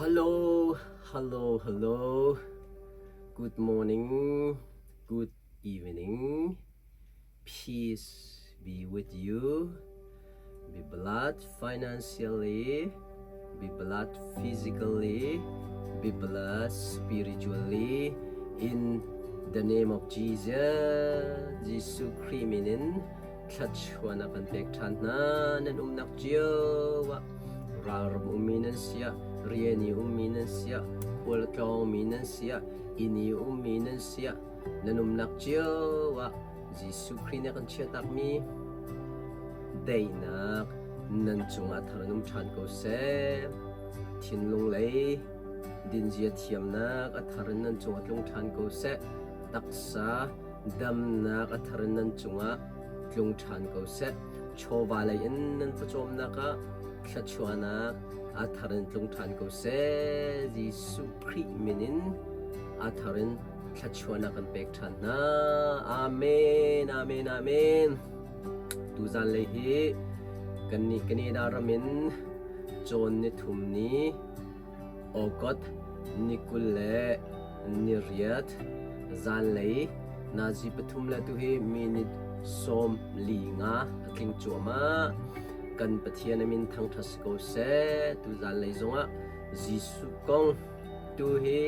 Hello, hello, hello. Good morning, good evening. Peace be with you. Be blessed financially, be blessed physically, be blessed spiritually. In the name of Jesus, Jesuh Khrih min in thluachuahnak kan pek ṭhan hna. Nan umnak cio ah ralram ummi nan si ah, rian i ummi nan si ah, khual a tlawngmi nan si ah, inn i ummi nan si ah, nan umnak cio ah Jesuh Khrih nih a kan chiahtakmi daihnak nan cungah thar in um ṭhan ko seh. Thinlung lei dinzia thiamnak a thar in nan cungah tlung ṭhan ko seh. Taksa damnak a thar in nan cungah tlung ṭhan ko seh. Chawva lei in nan pawcawmnak ah thluachuahnak a thar in tlung ṭhan ko seh. Jesuh Khrih min in a thar in thluachuahnak kan pek ṭhan hna. Amen, amen, amen. Tuzan lei hi kannih Canada ram in cawn ni thum ni August ni 28 zanlei nazi pathum le tuhi minute 45 a tling cuahmah. Kan Pathian a min thangṭhat si ko seh. Tuzan lei zongah Jesuh kong tu hi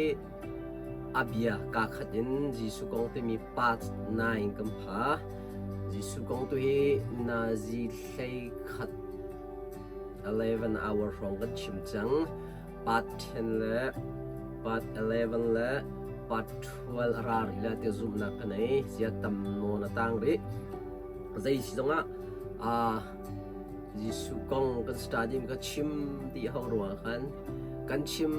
a bia kaa khat in Jesuh kong timi part 9 kan pha. Jesuh kong tu hi nazi hlei khat 11 hour hrawng kan chim cang. Part 10 le part 11 le part 12 a ra rih la ti zumhnak ka nei. Zia tam nawn a tang rih. Zei si zongah uh, Jesuh kong kan study ka chim ti ho ruang khan kan chim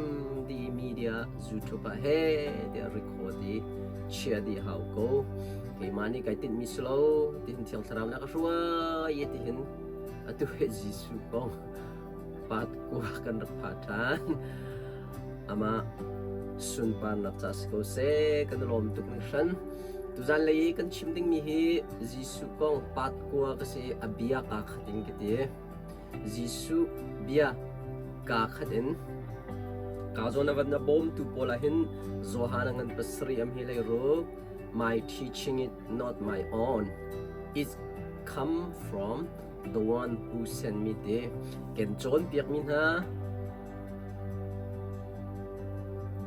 di media YouTube ah he tiah record i chia di hau ko. Keimah nih kai tinh mi si lo tihin Thiang Thlarau na ka hruai tihin atu he Jesuh kong pat kua kan rak pha ṭhan. Amah sunparnak ca si ko seh kan lawm tuk hringhran. Tuzan lei i kan chim dingmi hi Jesuh kong pat kua ka si a bia kaa khat in ka ti. Jesuh bia kaa khat in ka zawn a van a bawmtu pawl ah hin Johan a ngan pasarih am hi lei ruk my teaching is not my own it come from the one who sent me te kan cawnpiakmi hna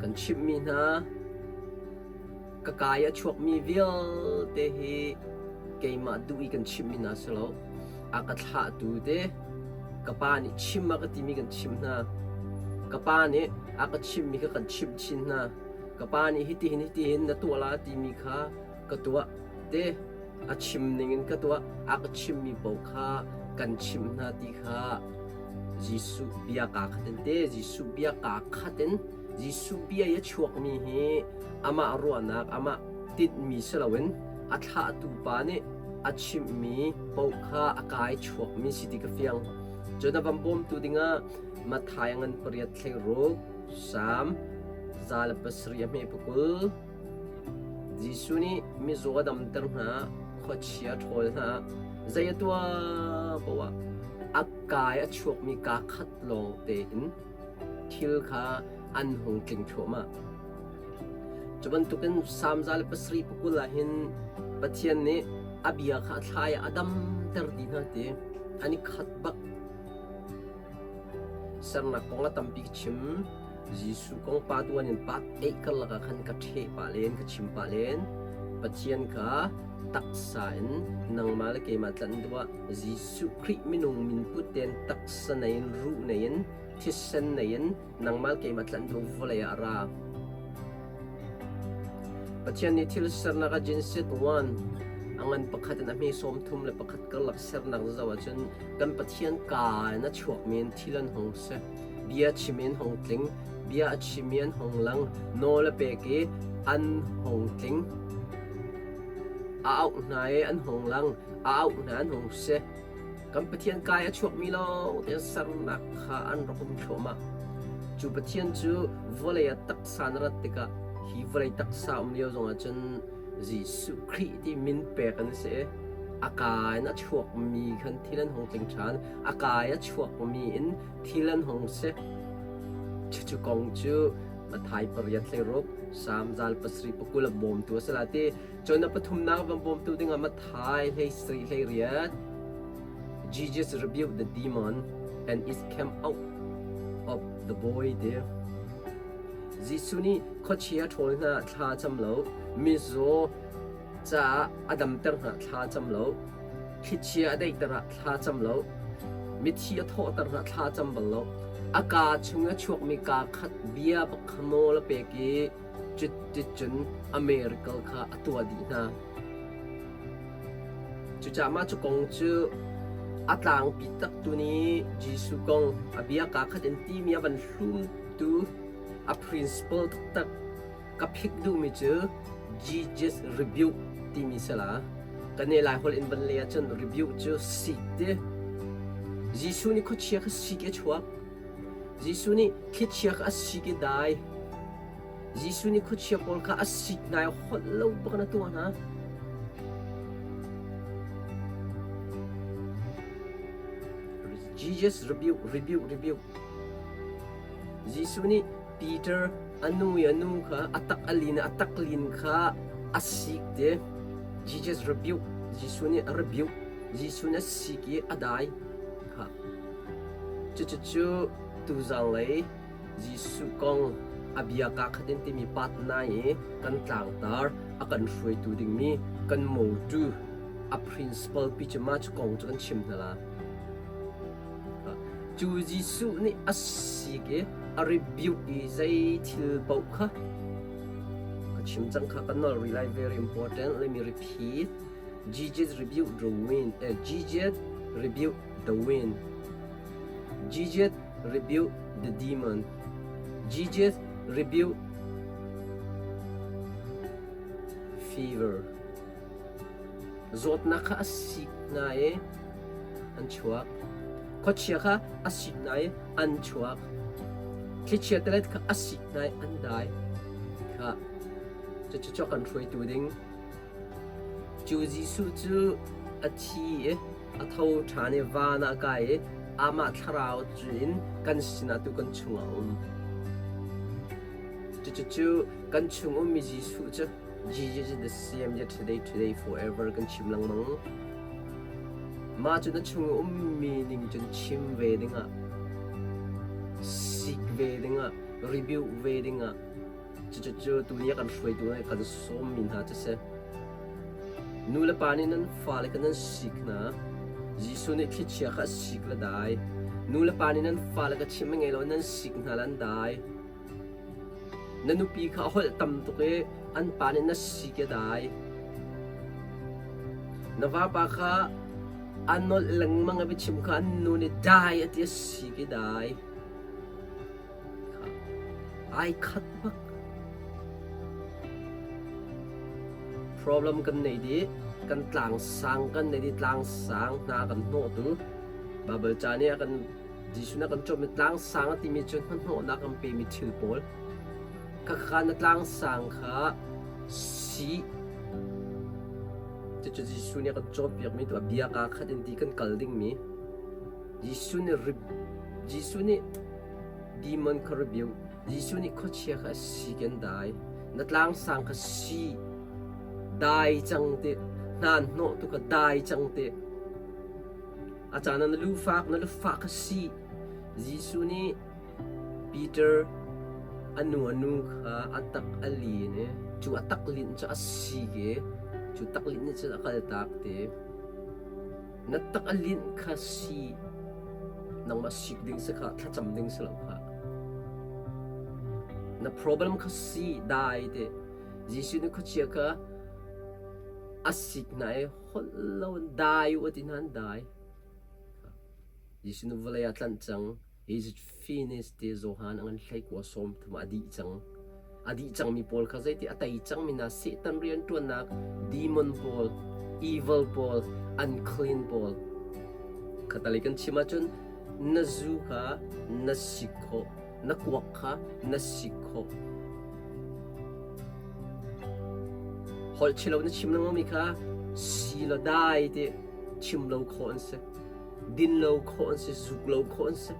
kan chimhmi hna ka kai a chuakmi vialte hi keimah duh i kan chimhmi hna si lo a ka thlahtu te ka pa nih chim a ka timi kan chimh hna ka pa nih a ka chimhmi kha kan chimh chin hna ka pa nih hitihin hitihin na tuah la timi kha ka tuah te a chim ningin ka tuah a ka chimmi paoh kha kan chimh hna ti kha Jesuh bia kaa khat in te Jesuh bia kaa khat in Jesuh bia i a chuakmi hi amah ruahnak amah tinhmi si loin a thlahtu pa nih a chimhmi paoh kha a kai chuakmi si ti ka fiang. Cun a van bawmtu dingah Matthai a ngan pariat thleng ruk Salm 107 a hme pakul Jesuh nih mizaw a damter hna, khuachia a ṭhawl hna. Zei a tuah paoh ah a kai a chuakmi kaa khat lawng tein thil kha an hung tling thluahmah. Cu bantukin Salm 107 pakul ah hin Pathian nih a bia kha a thla i a damter dih hna ti an i khat bak. Sernak kong a tampi ka chim. Jesuh kong pa tuan in pa eih karlak ah khan ka ṭheh pah len, ka chim pah len. Pathian kha taksa in nangmah le keimah tlanh duh ah Jesuh Khrih minung min put tein taksa nei in ruh nei in thisen nei in nangmah le keimah tlanh duh vawlei ah a ra. Pathian nih thil sernak ah Genesis 1 a ngan pakhat in a hme sawm thum le pakhat karlak sernak zoh ahcun kan Pathian kaa in a chuakmi in thil an hung si. Bia chim in hung tling, bia a chimmi an hung lang, nawl a pek i an hung tling. A auh hna i an hung lang, a auh hna an hung si. Kan Pathian kai a chuakmi lawng te sernak kha an rak um thluahmah. Cu Pathian cu vawlei ah taksa na rat tikah hi vawlei taksa um lio zongah cun Jesuh Khrih ti min pek an si. A kaa in a chuakmi khan thil an hung tling ṭhan. A kaa i a chuakmi in thil an hung si. Cucu kong cu Mathai pariat hleiruk, Salm zal pasarih pakul a bawmtu a si la ti. Cun a pathumnak van bawmtu dingah Mathai hlei sarih hlei riat. Jesus rebuked the demon and it came out of the boy ti. Jesuh nih khuachia ṭhawl hna thla cam lo, mizaw caah a damter hna thla cam lo, thlichia a daihter ah thla cam lo, mithi a thawhter hna thla cam bal lo. A kaa chung a chuakmi kaa khat bia bak kha nawl a pek i cuticun a miracle kha a tuah dih hna. Cucaah mah cu kong cu a tlangpi taktu nih Jesuh kong a bia kaa khat in timi a van hlumtu a principle taktak ka phik duhmi cu Jesus rebuke timi si la. Kan i Laiholh in van lei ahcun rebuke cu sik ti. Jesuh nih khuachia kha sik i a chuak. Jesuh nih thlichia kha a sik i dai. Jesuh nih khuachia pawl kha a sik hna i holh lo bak in a tuah hna. Jesus rebuke, rebuke, rebuke. Jesuh nih Peter a nu i a nu kha a tak a lin a tak lin kha a sik te. Jesus rebuke. Jesuh nih a rebuke. Jesuh nih a sik i a dai kha. Cucu tuzanglei Jesuh kong a bia kaa khat in timi patna i kan tlangtar a kan hruaitu dingmi kan motu a principal pi cu mah cu kong cu kan chim hna la. Cu Jesuh nih a sik i a rebuke i zei thil paoh kha ka chim cang kha kan nawl rih lai very important let me repeat Jesus rebuked the wind eh, Jesus rebuked the wind Jesus rebuked the demon Jesus rebuked fever Zawtnak kha a sik hna i an chuak. Khuachia kha a sik hna i an chuak. Thlichia telet kha a sik hna i an dai. Kha cucu kan hruaitu ding. Cu Jesuh cu a thi i a tho ṭhan i van ah kai i amah thlarau cu in kan sinah tu kan chungah a um. Cucu kan chung ummi Jesuh cu Jesus is the same yesterday, today, forever kan chim lengmang. Mah cu na chung ummi ning cun chim ve dingah, sik ve dingah, rebuke ve dingah, cucu tuni a kan hruaitu nih kan sawmmi hna cu si. Nu le pa nih nan fale kha nan sik hna. Jesuh nih thlichia kha a sik le dai. Nu le pa nih nan fale kha chimh a ngei lo nan sik hna le an dai. Na nupi kha a holh tam tuk i an pa nih na si ke dai. Na vapa kha a nolh lengmang a biachim kha an nu nih dai a ti a si ke dai. Ai khat bak. Problem kan nei dih, kan tlang sang kan nei dih, tlang sang hna kan hnawh tu. Bible ca nih a kan Jesuh nih a kan cawmmi tlangsang a timi cu hnahnawhnak an pemi thil pawl. Khakha na tlangsang kha si. Cucu Jesuh nih a kan cawnpiakmi tu a bia kaa khat in ti kan kal dingmi. Jesuh nih rib Jesuh nih demon kha rebuke. Jesuh nih khuachia kha si kan dai. Na tlangsang kha si. Dai cang ti. Hna hnawh tu kha dai cang ti. A caan ah na lufak na lufak a si. Jesuh nih Peter a nu a nu kha a tak a lin i cu a tak linh cu a si i cu tak linh nih cun a kaltak ti. Na tak a linh kha si. Nangmah sik ding si kha thlacam ding si lo kha. Na problem kha si dai ti. Jesuh nih khuachia kha a sik hna i holh lo in dai u a ti hna an dai. Jesuh nu vawlei ah tlanh cang. Is it finished ti Johan a ngan hlei kua sawm thum a dih cang. A dih cangmi pawl kha zeiti a tei cangmi hna Satan rianṭuannak demon pawl, evil pawl, unclean pawl. Khatali kan chim ahcun na zu kha na sik khawh, na kuak kha na sik khawh. Holh chilo na chim lengmangmi kha si law dai ti chim lo khawh an si. Din lo khawh an si, zuk lo khawh an si.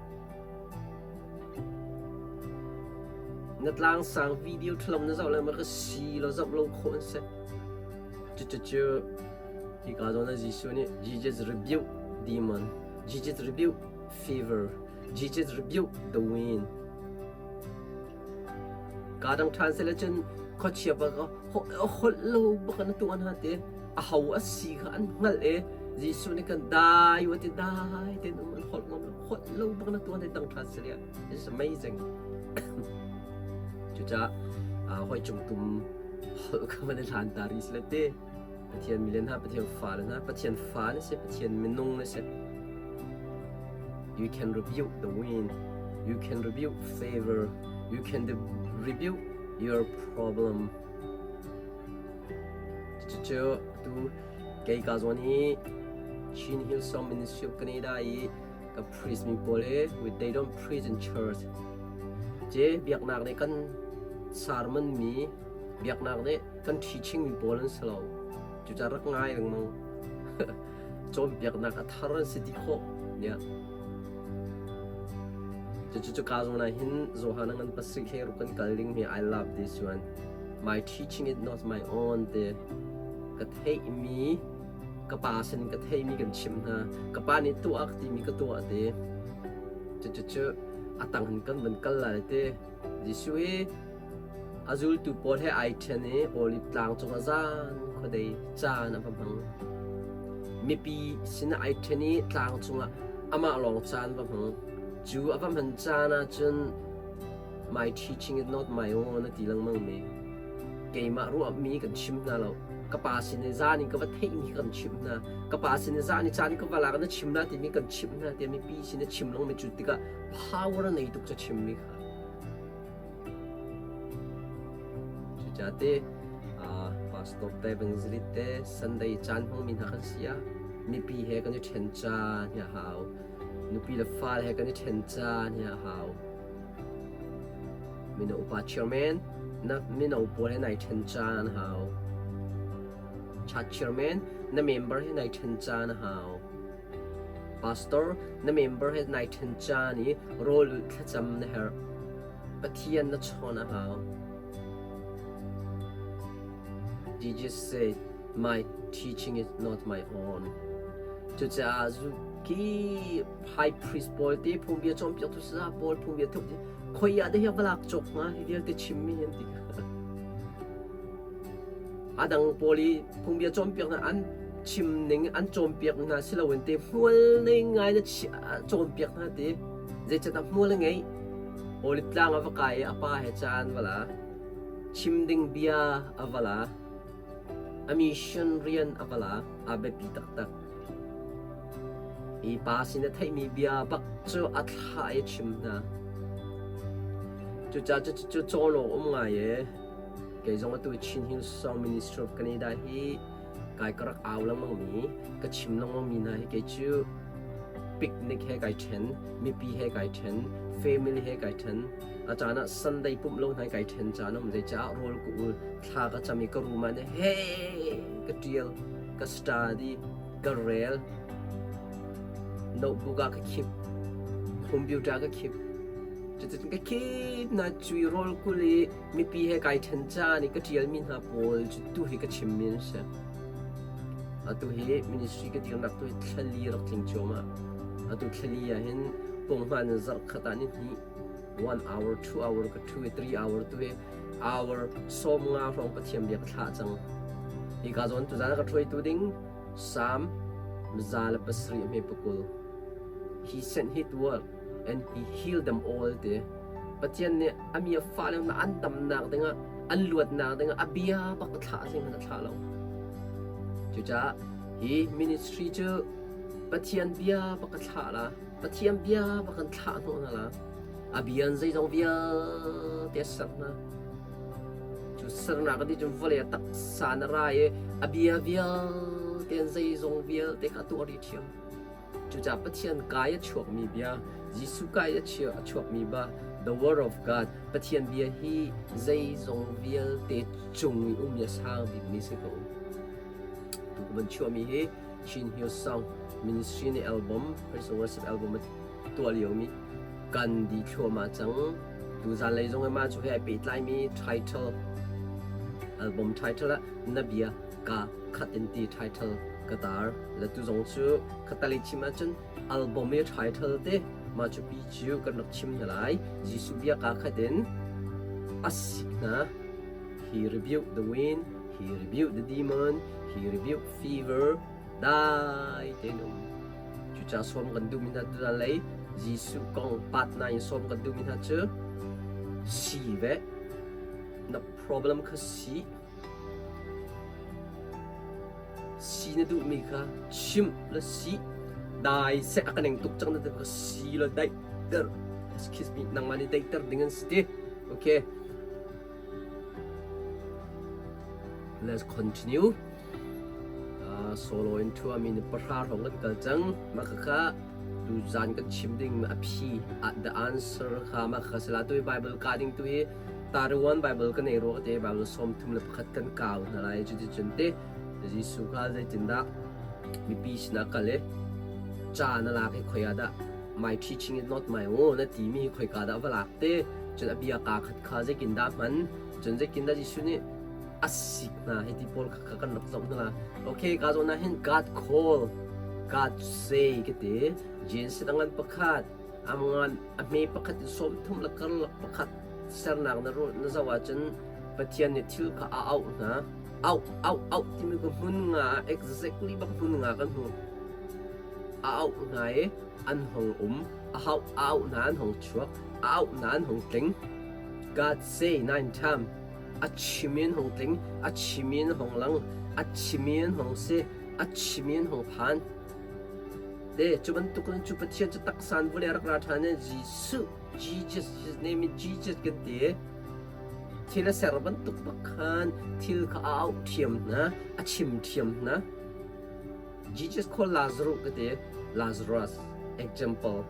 Na tlangsang video ṭhalo na zoh lengmang ka si lo zoh lo khawh an si. Cucu hika zawn ah Jesuh nih Jesus rebuke demon, Jesus rebuke fever, Jesus rebuke the wind. Kaa dang ṭhan seh le cun khuachia bak holh lo bak in a tuah hna ti. A ho a si kha an hngalh i Jesuh nih kan dai u ti dai tein um an holh ngam lo. Holh lo bak in a tuah hna dang ṭhan seh le It's amazing. Cucaah hawi cung tum holh kha van i hlan ta rih seh le ti. Pathian mi le hna, Pathian fa le hna, Pathian fa na si, Pathian minung na si. You can rebuke the wind. You can rebuke favor. You can rebuke your problem. Cucu tu kei ka zawn hi Chin Hillsong Ministry of Canada i ka priest mi pawl hi they don't preach in church. Ce biaknak nih kan sermon mi biaknak nih kan teaching mi pawl an si lo. Cucaah rak ngai lengmang. Cawnpiaknak a thar an si ti khawh. Yeah. Cucu ka zawn ah hin Johan ngan pasarih hlei ruk kan kal ding mi I love this one. My teaching is not my own te ka theih mi ka pa sin ka theih mi kan chimh hna. Ka pa nih tuah ka timi ka tuah te. Cucu a tang hin kan van kal lai te. Jesuh hi A zultu pawl he ai ṭhen i Oliv Tlang cungah zan khuadei caan a va hmang. Mipi sinah ai ṭhen i tlang cungah amah lawng caan va hmang. Cu a va hman caan ahcun my teaching is not my own a ti lengmang mi. Keimah ruahmi kan chim hna lo. Ka pa sin i zan in ka va theihmi kan chimh hna. Ka pa sin i zan i caan ka va lak na chim hna timi kan chimh hna tiah mipi sin a chim lengmang mi cu tikah power a nei tuk ca chimmi kha. Cucaah te pastor te evangelist te Sunday caan hmangmi hna kan si ah mipi he kan i ṭhen caan hi a hau. Nupi le fale he kan i ṭhen caan hi a hau. Mino upa chairman na mino pawl he nai ṭhen caan a hau. Church chairman na member he nai ṭhen caan a hau. Pastor, na member he nai ṭhen caan i rawl ulh thlacam na herh. Pathian na chawn a hau. Jesus said, My teaching is not my own. Cucaah ki high priest pawl te phungbia cawnpiaktu saza pawl phungbia thuk khoi ah dah hi va lak cawk hnga hi vialte chimmi an ti. A dang pawl i phungbia cawnpiaknak an chim ning an cawnpiak hna si loin te hmual nei ngai na cawnpiak hna ti. Zeicahtiah hmual a ngeih. Olive tlang a va kai i a pa he caan va la. Chim ding bia a va la. A mission rian a va la. A biapi taktak. Hi pa sin a theihmi bia bak cu a thlah i a chim hna. Cucaah cucu cawn awk um ngai e. Kei zong atu Chin Hillsong Ministry of Canada hi kai ka rak au lengmang mi, ka chim lengmang mi hna hi kei cu picnic he kai ṭhen, mipi he kai ṭhen, family he kai ṭhen. A caan ah Sunday pumh lo hna kai ṭhen caan um zeicah rawl ka ul, thla ka cam i ka room ah he ka ṭial, ka study, ka rel, notebook ah ka khip, computer ka khip. Cuticun ka khip na cui rawl kul i mipi he kai ṭhen caan i ka ṭialmi hna pawl cu tu hi ka chimmi an si. Atu hi ministry ka dirnak tu hi thlali rak tling cuahmah. Atu thlali ah hin punghman in zarh khat ah ni hnih 1 hour 2 hour ka ṭhu i 3 hour tu hi hour 15 hrawng Pathian bia ka thlah cang. Hi ka zawn tuzan a ka hruaitu ding Psalm 107 hme pakul. He sent his word and he healed them all ti. Pathian nih a mi a fale hna an damnak dingah an luatnak dingah a bia bak a thlah zeihmanh a thlah lo. Cucaah hi ministry cu Pathian bia bak a thlah la, Pathian bia bak an thlah hnawh hna la. A bia in zeizong vialte a ser hna. Cu sernak a dih cun vawlei a taksa na ra i a bia vialte in zeizong vialte kha a tuah rih ṭhiam. Cucaah Pathian kai a chuakmi bia, Jesuh kai a chuakmi ba, the word of God, Pathian bia hi zeizong vialte cung i um i a sang bikmi si ko. Tu van chuahmi hi Chin Hill Song Ministry nih album, Praise and Worship album a tuah liomi kan di thluahmah cang. Tu zanlei zong mah cu he ai pehtlaimi title album title ah na bia ka khat in ti title ka tar. Le tu zong cu khatalei chim ahcun album i title te mah cu pi cu kan rak chim hna lai. Jesuh bia ka khat in a sik hna. He rebuked the wind, he rebuked the demon, he rebuked fever, dai tein um. Cucaah sawm kan duhmi hna tu lei Jesuh kong patna in sawm kan duhmi hna cu si ve na problem kha si si na duhmi kha chim le si dai seh a ka neng tuk cang na ti kha si le daihter excuse me nangmah nih daihter ding an si ti okay Let's continue. Solo in thuami ni pahra hrawng kan kal cang. Mah khakha tu zan kan chim ding a phi the answer kha mah khakha sila tu Bible ka ding tu hi Tariwan Bible kan ei ruak te Bible 31 kan kau hna lai cuti cun te Jesuh kha zeitindah mipi sinah kal i ca na lak i khoi ah dah my teaching is not my own a timi hi khoika dah va lak te cun a bia kaa khat kha zeikin dah hman cun zeikin dah Jesuh nih a sik hna hei ti pawl kha kan rak zoh hna la okay ka zawn ah hin God call God say ka ti James dangan pakhat amngan a hme pakhat in 30 le karlak pakhat sernak na ru na zoh ahcun Pathian nih thil kha a auh hna auh auh auh timi ka hmun nga exactly bak hmun nga kan hmu a auh hna i an hong um a hauh a auh hna an hong chuak a auh hna an hong tling God say nine time a chim in hong tling a chim in hong lang a chim in hong si a chim in hong phan te cu bantuk in cu Pathian cu taksan vawlei rak ra ṭhan i Jesuh Jesus his name is Jesus kan ti thil a ser bantuk bak khan thil kha a auh ṭhiam hna a chim ṭhiam hna Jesus called Lazarus ka ti. Lazarus example.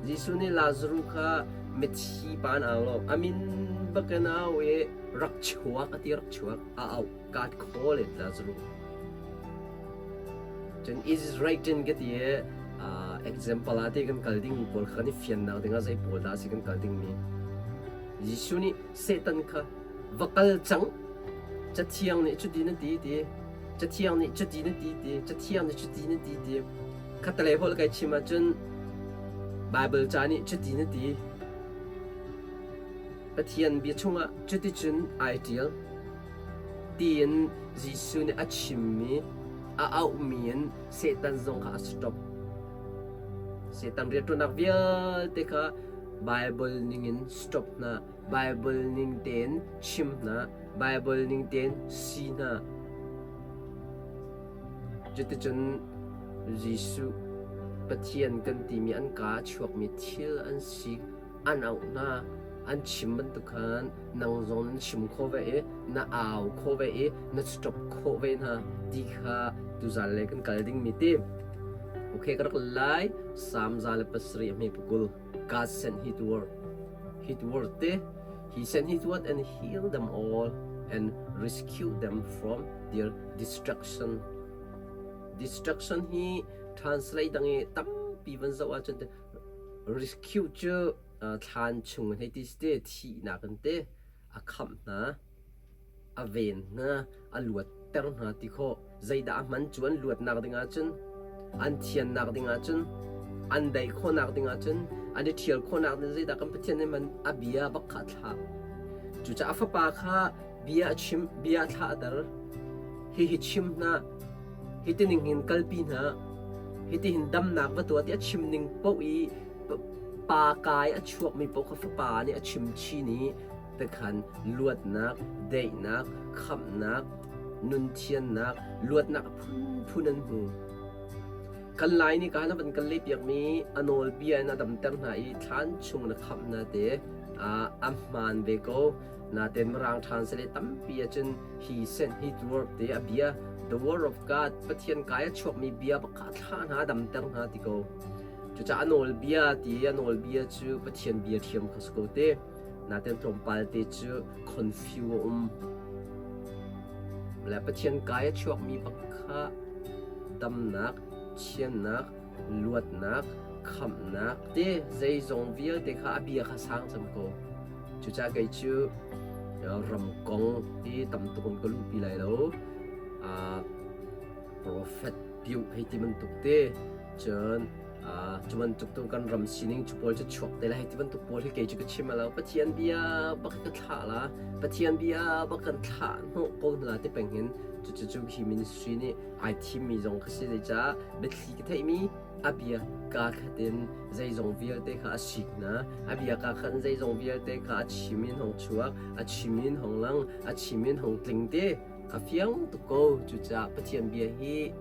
Jesuh nih Lazarus kha mithi pa an au lo. A min bakin a au i rak chuak a ti rak chuak a au. God call it Lazarus. Cun it is written ka ti i example ah te kan kal ding pawl kha kan i fiannak dingah zei pawl dah a si kan kal dingmi. Jesuh nih Satan kha va kal cang Cathiang nih cuti na ti ti Cathiang nih cuti na ti ti Cathiang nih cuti na ti ti khatalei holh kai chim ahcun Baibal ca nih cuti na ti Pathian bia chungah cuticun ai ṭial tiin Jesuh nih a chimmi a auhmi in Satan zong kha a stop. Satan rianṭuannak vialte kha Baibal ningin stop hna Baibal ning tein chim hna, Baibal ning tein si hna. Cuticun Jesuh Pathian kan timi an kaa a chuakmi thil an si, an auh hna, an chim bantuk khan nang zong na chim khawh ve i na au khawh ve i na stop khawh ve hna ti kha tuzan le kan kal dingmi ti. Okay, ka rak lai. Psalm 107 a hme pakul. God sent his word. His word te he sent his word and healed them all and rescued them from their destruction. Destruction hi translate dang i tampi van zoh ahcun rescue cu thlan chung hei ti si te thihnak an te a khamh hna. a ven hna, a luatter hna ti khawh. Zeidah a hman cu an luatnak ding ahcun, an thiannak ding ahcun, an daih khawhnak ding ahcun, an i ṭhial khawhnak ding zeidah kan Pathian nih man a bia bak kha a thlah. Cucaah a fapa kha bia a chim, bia a thlahter. Hihi chim hna, hiti ning hin kalpi hna, hiti hin damnak va tuah ti a chim ning paoh i pa kai a chuakmi paoh kha fapa nih a chim chin i Tikhan luatnak, daihnak, khamhnak, nunthiannak, luatnak a phunphun an hmu. Kan Lai nih ka na van kan lehpiakmi a nawlbia in a damter hna i thlan chung na khamh hna te a hmaan ve ko. Natein Mirang ṭhan sale tampi ahcun he sent his word te a bia the word of God Pathian kai a chuakmi bia bak kha a thlah hna a damter hna ti ko. Cucaah a nawlbia ti a nawlbia cu Pathian bia ṭhiam kha si ko te. Natein tlawmpal te cu confuse a um. Le Pathian kai a chuakmi bak kha damnak, thiannak, luatnak, Khamhnak te zeizong vialte kha a bia kha sang cem ko. Cucaah kei cu ram kong hi tam tuk in ka luhpi lai lo. Profet piuh hei ti bantuk te cun cu bantuk tu kan ram sining cu pawl cu chuak te lai ti bantuk pawl hi kei cu ka chim lo. Pathian bia bak ka thlah la. Pathian bia bak kan thlah hnawh ko hna ti peng hin cucu cu hi ministry nih ai thimmi zong ka si zeicah biathli ka theihmi a bia kaa khat in zeizong vialte kha a sik hna. A bia kaa khat in zeizong vialte kha a chim in hong chuak, a chim in hong lang, a chim in hong tling te. A fiang tuk ko. Cucaah Pathian bia hi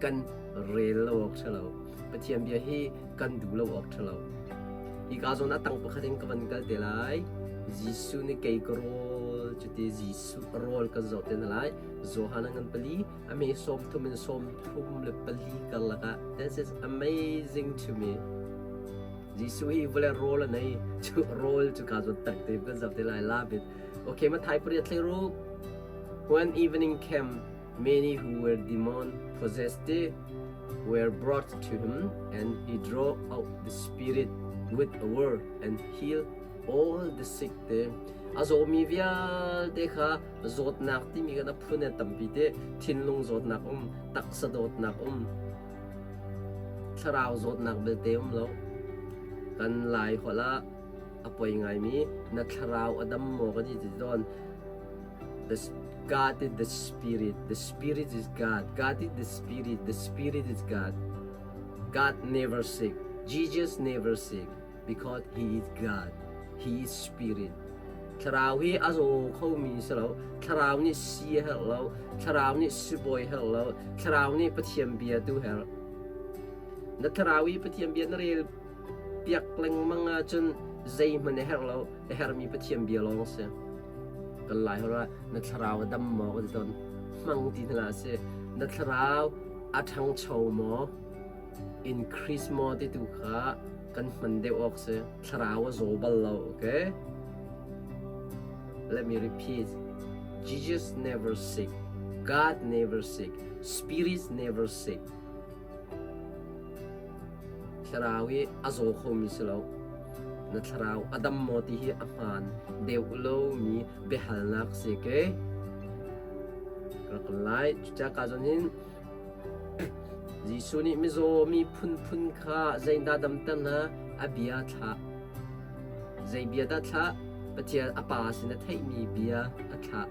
kan rel lo awk ṭha lo. Pathian bia hi kan duh lo awk ṭha lo. Hi ka zawn a tang pakhat in ka van kal te lai. Jesuh nih kei ka rawl cuti Jesuh rawl kan zoh te hna lai. Johan a ngan pali a me 30 in 34 karlak ah this is amazing to me. Jesuh hi vawlei rawl a nei cu rawl cu ka zawn tak te kan zap te lai love it. Okay, Mathai pariat hlei ruk. When evening came, many who were demon possessed were brought to him, and he drove out the spirit with a word and healed all the sick te. A zawmi vialte kha zawtnak timi kan a phun a tampi te thinlung zawtnak um, taksa dawtnak um, thlarau zawtnak belte um lo. Kan lai holh ah a poi ngaimi na thlarau a dam maw kan ti tawn. The God is the spirit. The spirit is God. God is the spirit. The spirit is God. God never sick. Jesus never sick because he is God. He is spirit. Thlarau hi a zaw khomi si lo. Thlarau nih si a herh lo. Thlarau nih sibawi herh lo. Thlarau nih Pathian bia tu herh. Na thlarau i Pathian bia na rel piak lengmang ahcun zeihmanh a herh lo. A herhmi Pathian bia lawng si. Kan lai hor ah na thlarau a dam maw ka ti tawn. Hmang ti hna si. Na thlarau a ṭhangcho maw? Increase maw ti tu kha kan hman deuh awk si. Thlarau a zaw bal lo, okay? Let me repeat. Jesus never sick. God never sick. Spirit never sick. Thlarau hi a zaw khomi si lo. Na thlarau a dam maw ti hi a hmaan deuh lomi biahalnak si ke. Rak lai. Cucaah ka zawn hin Jesuh nih mizaw mi phunphun kha zeidah damter hna? A bia thlah. Zei bia dah thlah? Pathian a Pa sin a theihmi bia a thlah.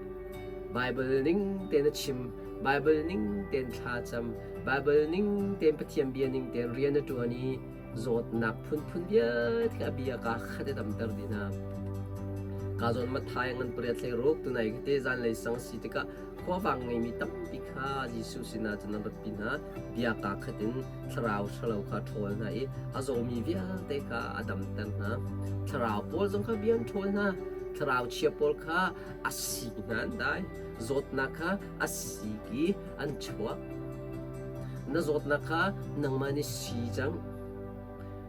Baibal ning tein a chim. Baibal ning tein thla cam. Baibal ning tein Pathian bia ning tein rian a ṭuan i zawtnak phunphun vialte a bia kaa khat i damter dih hna. Ka zawn Matthai ngan pariat hlei ruk tunai kate zanlei sang si tikah Khuavang ngeimi tampi kha Jesuh sinah cun an ratpi hna. Bia kaa khat in thlarau ṭhalo kha a ṭhawl hna i a zawmi vialte kha a damter hna. Thlarau pawl zong kha bia an ṭhawl hna. Thlarau chia pawl kha a sik hna an dai. Zawtnak kha a sik i an chuak. Na zawtnak kha nangmah nih si cang.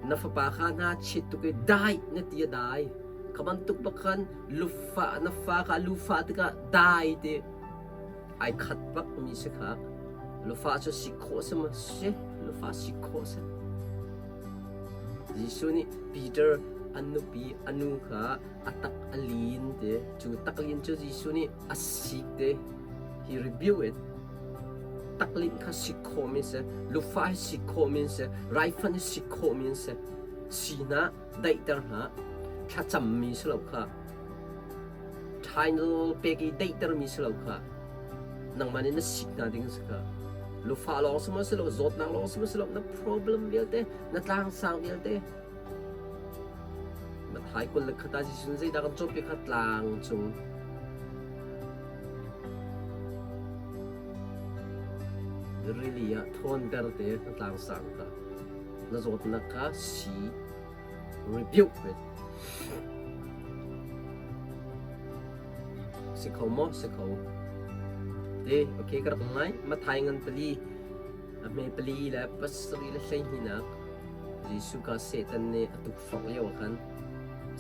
Na fapa kha hna chiat tuk i dai na ti a dai. Kha bantuk bak khan lufa na fa kha lufa tikah dai ti ai khat bak mi si kha. Lufa cu si khawh si ma si lufa si khawh si. Jesuh nih Peter an nupi a nu kha a tak a lin te cu taklin cu Jesuh nih a sik te he rebuke it taklin kha sik khawh mi si lufa hi sik khawh mi si raifan hi sik khawh mi si si hna daihter hna thlacammi si lo kha ṭhainal pek i daihtermi si lo kha nangmah nih na sik hna ding si kha lufa lawng si maw si lo zawtnak lawng si maw si lo na problem vialte na tlangsang vialte Mathai 20 le khat ah Jesuh nih zeidah kan cawnpiak kha tlang cung rili ah thawnter te na tlangsang kha na zawtnak kha si rebuke ve. Si kho maw? Si kho. Te, okay ka rak ngai. Mathai ngan pali, a hme pali le pasarih le hleihnih Jesuh kha Satan nih a tukforh lio ah khan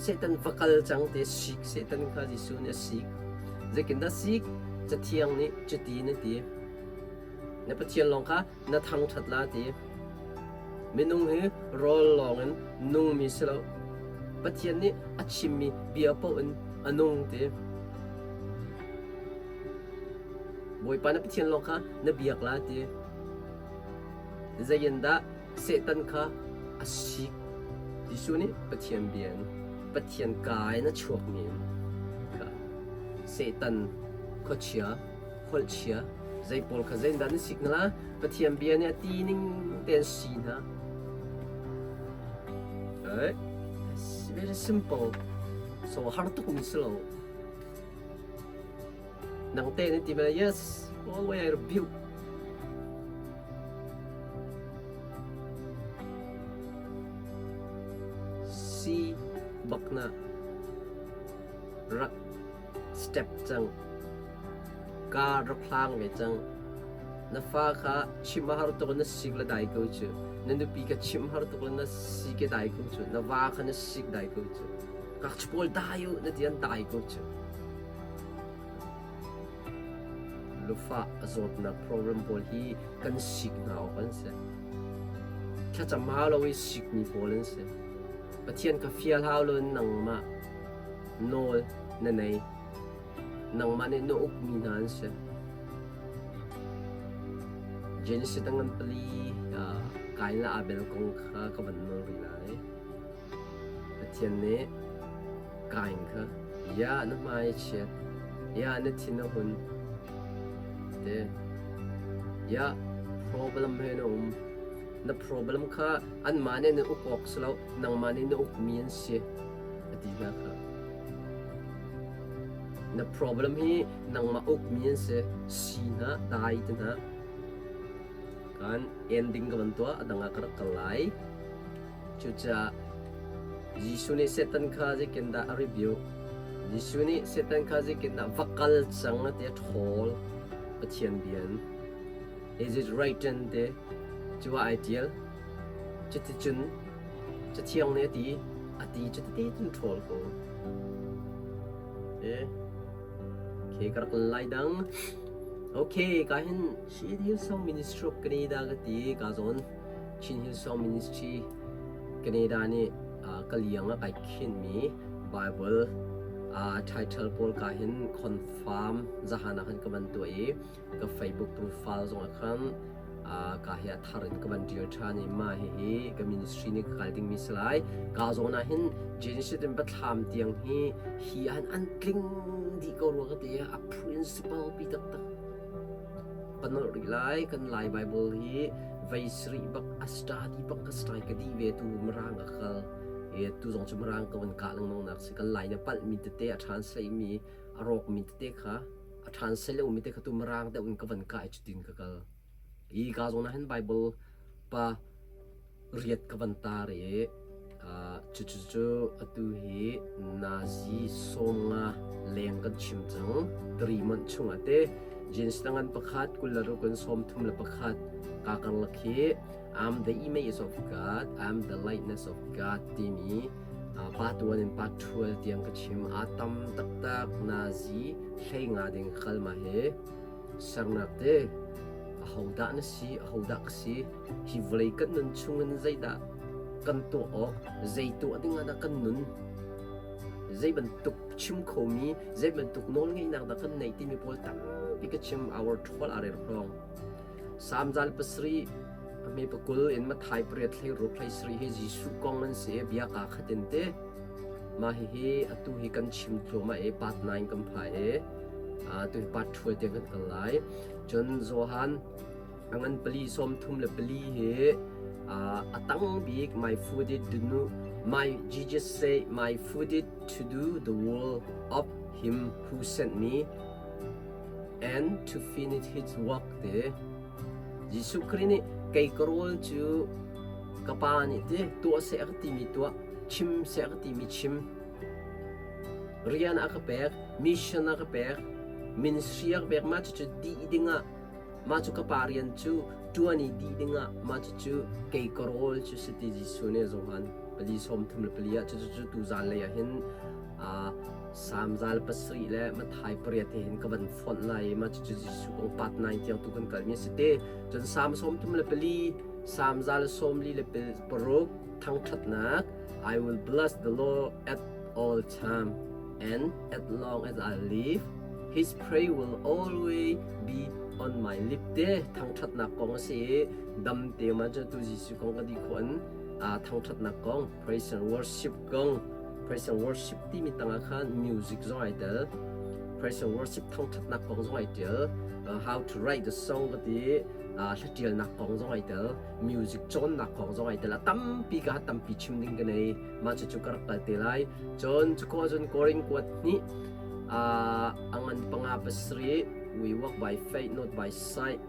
Satan va kal cang te sik Satan kha Jesuh nih a sik. Zeitindah sik? Cathiang nih cuti na ti. Na Pathian lawng kha na thangṭhat la ti. Minung hi rawl lawngin nungmi si lo. Pathian nih a chimmi bia paoh in a nung ti. Bawipa na Pathian lawng kha na biak la ti. Zei in dah Satan kha a sik? Jesuh nih Pathian bia in Pathian kaa in a chuakmi in kha Satan khuachia holhchia zei pawl kha zeitindah nan sik hna la? Pathian bia nih a ti ning tein si hna. Right? It's very simple. So har tuk mi si lo. Nang te na ti bel yes, always I rebuke. Si bak na rak step cang. Ka rak hlang ve cang. Na fa kha chim a har tuk na sik le dai ko cu. Na nupi kha chim har tuk le na si ke dai ko cu. Na va kha na sik dai ko cu. Ngakchia pawl dai u na ti an dai ko cu. Lufah a zawtnak program pawl hi kan sik hna awk an si. Thlacam hau lo i sikmi pawl an si. Pathian kha fial hau lo in nangmah nawl na nei. Nangmah nih na ukmi hna an si. Genesis a ngan pali Kain le Abel kong kha ka van nawl rih lai. Pathian nih Kain kha, "Ya na hmai a chiat, ya na thin a hun," ti. Ya problem he na um. Na problem kha anmah nih an uk awk si lo, nangmah nih na ukmi an si, a ti hna kha. Na problem hi nangmah ukmi an si, si hna, dai ti hna. Kan ending ka van tuah, a dang ah ka rak kal lai. Cucaah Jesuh nih Satan kha zeitindah a rebuke? Jesuh nih Satan kha zeitindah va kal cang a ti a ṭhawl Pathian bia in. Is it written ti cu ah ai ṭial. Cuticun Cathiang nih a ti, a ti cutite cun ṭhawl ko. Eh, okay, ka rak lai dang. Okay, ka hin Chin Hillsong Ministry of Canada ka ti ka zawn. Chin Hillsong Ministry Canada nih ka liang ah kai khinmi Bible title pawl ka hin confirm zahan ah khan ka van tuah i ka Facebook profile zong ah khan ka hi a thar in ka van tial ṭhan i mah hihi ka ministry nih ka kal dingmi si lai. Ka zawn ah hin Genesis in Biathlam tiang hi hi ah hin an tling dih ko rua ka ti a principle pi taktak. Ka nolh rih lai kan Lai Bible hi vei sarih bak a study bak ka study ka dih ve tu Mirang ka kal e tu zong cu Mirang ka van kah lengmang nak si kan Lai na palh mi tete a translate mi a rawk mi tete kha a translate lo mi te kha tu Mirang deuh in ka van kah i cutin ka kal i ka zawn ah hin Bible pa riat ka van tar i cucu atu hi nazi 50 leng kan chim cang. 3 month chungah te Jeans tangan pakhat 26 in 31 ka karlak hi I'm the image of God, I'm the likeness of God timi part 1 in part 12 tiang ka chim. A tam taktak nazi hlei nga ding khal ma he sernak te ahodah na si ahodah ka si Hi vawlei kan nun chungin zeidah kan tuah awk, zei tuah ding ah dah kan nun, zei bantuk chim khomi, zei bantuk nawlngeihnak dah kan neih timi pawl tampi ka chim our ṭhawl aa rel hrawng. Salm zal pasarih a hme pakul in Matthai pariat hlei ruk hlei sarih hi Jesuh kong an si i bia kaa khat in te. Mah hihi atu hi kan chim thluahmah i part 9 kan phai i atu hi part 12 tiang kan kal lai. Cun Johan A ngan pali 34 hi a tang bik my food is to do my Jesus say my food is to do the will of him who sent me and to finish his work te Jesuh Khrih nih kei ka rawl cu ka pa nih ti tuah seh a ka timi tuah chim seh a ka timi chim rian a ka pek mission a ka pek ministry a ka pek mah cucu dih dingah Mah cu ka pa rian cu ṭuan i dih dingah mah cucu kei ka rawl cu si ti Jesuh nih Johan pali sawm thum le pali ah cucu tu zanlei ah hin Salm zal pasarih le Matthai pariat he hin ka van fonh lai i mah cucu Jesuh kong part 9 tiang tu kan kalmi a si te. Cun Salm 34. Salm 146 thangṭhatnak I will bless the Lord at all time and as long as I live his praise will always be on my lip te thangṭhatnak kong a si i dam te ma cu tu Jesuh kong ka di khawh in thangṭhatnak kong praise and worship kong praise and worship timi tangah khan music zong ai tel praise and worship thangṭhatnak kong zong ai ṭial how to write the song ka ti hlatialnak kong zong ai tel music cawnnak kong zong ai tel a tampi ka tampi chim ding ka nei mah cucu ka rak kal te lai cun cuko cun koring kuat hnih a ngan panga pasarih we walk by faith not by sight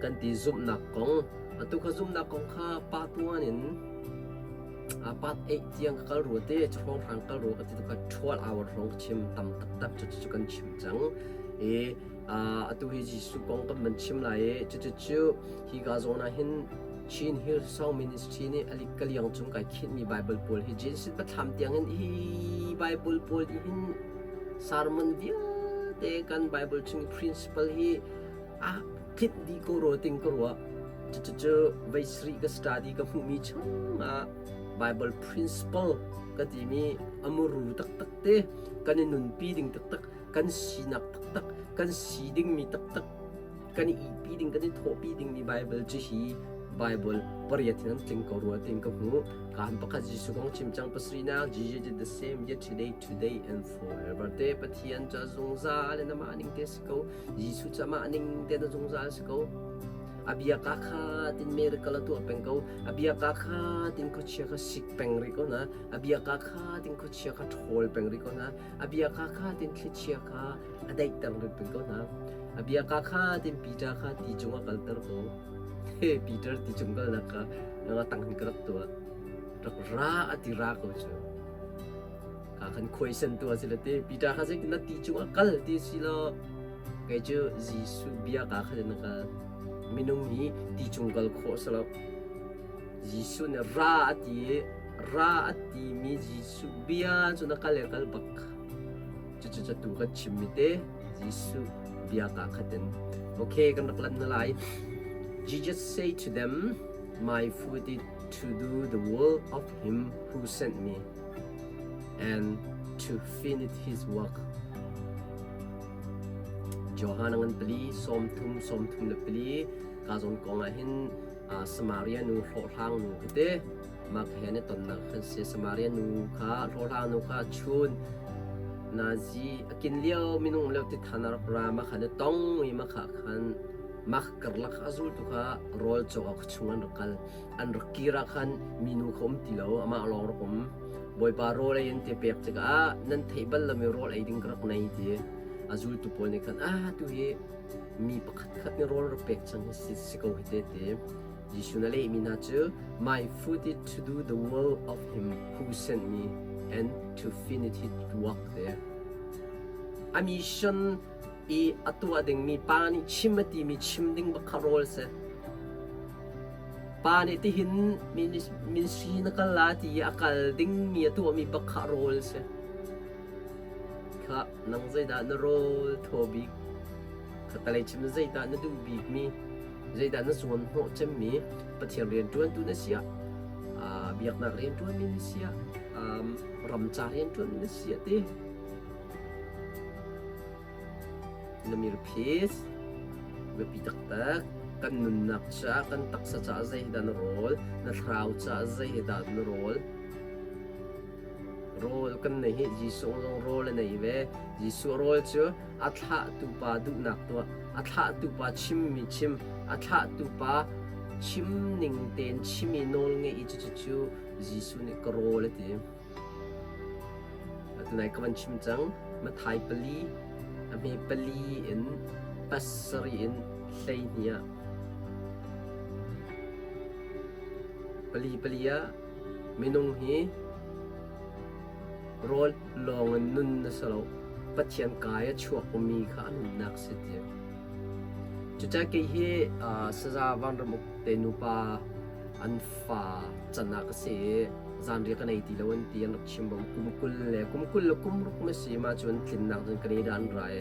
kan ti zumhnak kong atu kha zumhnak kong kha pa tuan in part 8 tiang ka kal rua te hrawng hrang kal rua ka ti tu kha 12 hour hrawng ka chim tam taktak cu cu kan chim cang i atu hi Jesuh kong kan van chim lai i cucu hi ka zawn ah hin Chin Hill Song Ministry nih alik ka liang cung kai khinhmi Bible pawl hi Genesis biathlam tiang in hi Bible pawl nih hin sermon vialte kan Bible chung principle hi a tlinh dih ko rua ting ka ruah. Cucu vei sarih ka study ka hmuhmi chungah Bible principle ka timi a muru taktak te kan i nunpi ding taktak kan sinak taktak kan si dingmi taktak kan i ihpi ding kan i thawhpi dingmi Bible cu hi Bible pariat hin an tling ko rua tiin ka hmu. Kaan pakhat Jesuh kong chim cang pasarihnak Jesus did the same yesterday, today and forever te Pathian cu a zungzal in amah ning te si ko. Jesuh cu amah ning te na zungzal si ko. A bia ka kha tin miracle a tuah peng ko. A bia ka kha tin khuachia kha sik peng rih ko na. A bia ka kha tin khuachia kha ṭhawl peng rih ko na. A bia ka kha tin thlichia kha a daihter rin peng ko hna. A bia ka kha tin Peter kha ti cung a kalter ko. He Peter ti cung kalnak kha nga tang hin ka rak tuah. Rak ra a ti ra ko cu. Ka khan khuaisen tu a si le te Peter kha zeitin na ti cung a kal ti si lo. Kei cu Jesuh bia ka kha na kal. Minung hi ti cung kal khawh si lo. Jesuh nih ra a ti i ra a timi Jesuh bia cu na kal le kal bak. Cucu tu kan chimmi te Jesuh bia ka khat in. Okay, kan rak lan na lai. Jesus say to them, My food is to do the will of him who sent me and to finish his work. Johan ngan pali sawm thum sawm thum le pali ka zawn kong ah hin Samaria nu hlawhhlang nu kha mah he an i tonnak khan si. Samaria nu kha hlawhhlang nu kha chun nazi a kin lio minung lio ti than a rak ra mah khan i tong i mah kha khan mah karlak a zultu kha rawl cawk ah chung an rak kal an rak kir ah khan minu kha um ti lo amah lawng rak um Bawipa rawl ei an ti pek tikah nan theih bal lomi rawl ei ding ka rak nei ti a zultu pawl nih khan ah tu hi mi pakhat khat nih rawl rak pek cang hi si, si ko hi te ti Jesuh na lehmi hna cu My food is to do the will of him who sent me and to finish his work te. A mission i a tuah dingmi pa nih chim a timi chim ding bak kha rawl si. Pa nih tihin ministry na kal la ti i a kal dingmi a tuahmi bak kha rawl si. Kha nang zeidah na rawl thaw bik? Kha talei chim na zeidah na duh bikmi? Zeidah na zuan hnawh cemmi Pathian rianṭuantu na si ah, biaknak rianṭuanmi na si ah, ramca rianṭuanmi na si ah ti. Na mir please, biapi taktak kan nunnak caah kan taksa caah zei hi dah na rawl, na thlarau caah zei hi dah na rawl. Rawl kan nei hi Jesuh zong rawl a nei ve. Jesuh rawl cu a thlahtu pa duhnak tuah, a thlahtu pa chimmi chim, a thlahtu pa chim ning tein chim i nawl ngeih i cucu cu Jesuh nih ka rawl a ti. Tunai ka van chim cang, Mathai pali, a hme pali in pasarih in 12 ah pali pali ah Minung hi rawl lawng in nun na si lo. Pathian kai a chuakmi kha a nunnak si ti. Cucaah kei hi saza vanramuk te nupa an fa can ah ka si i zanriah kan ei ti lo an ti an rak chim bang kum 20 le kum 20 le kum ruk na si ma cun tlinnak cun kan i dan rai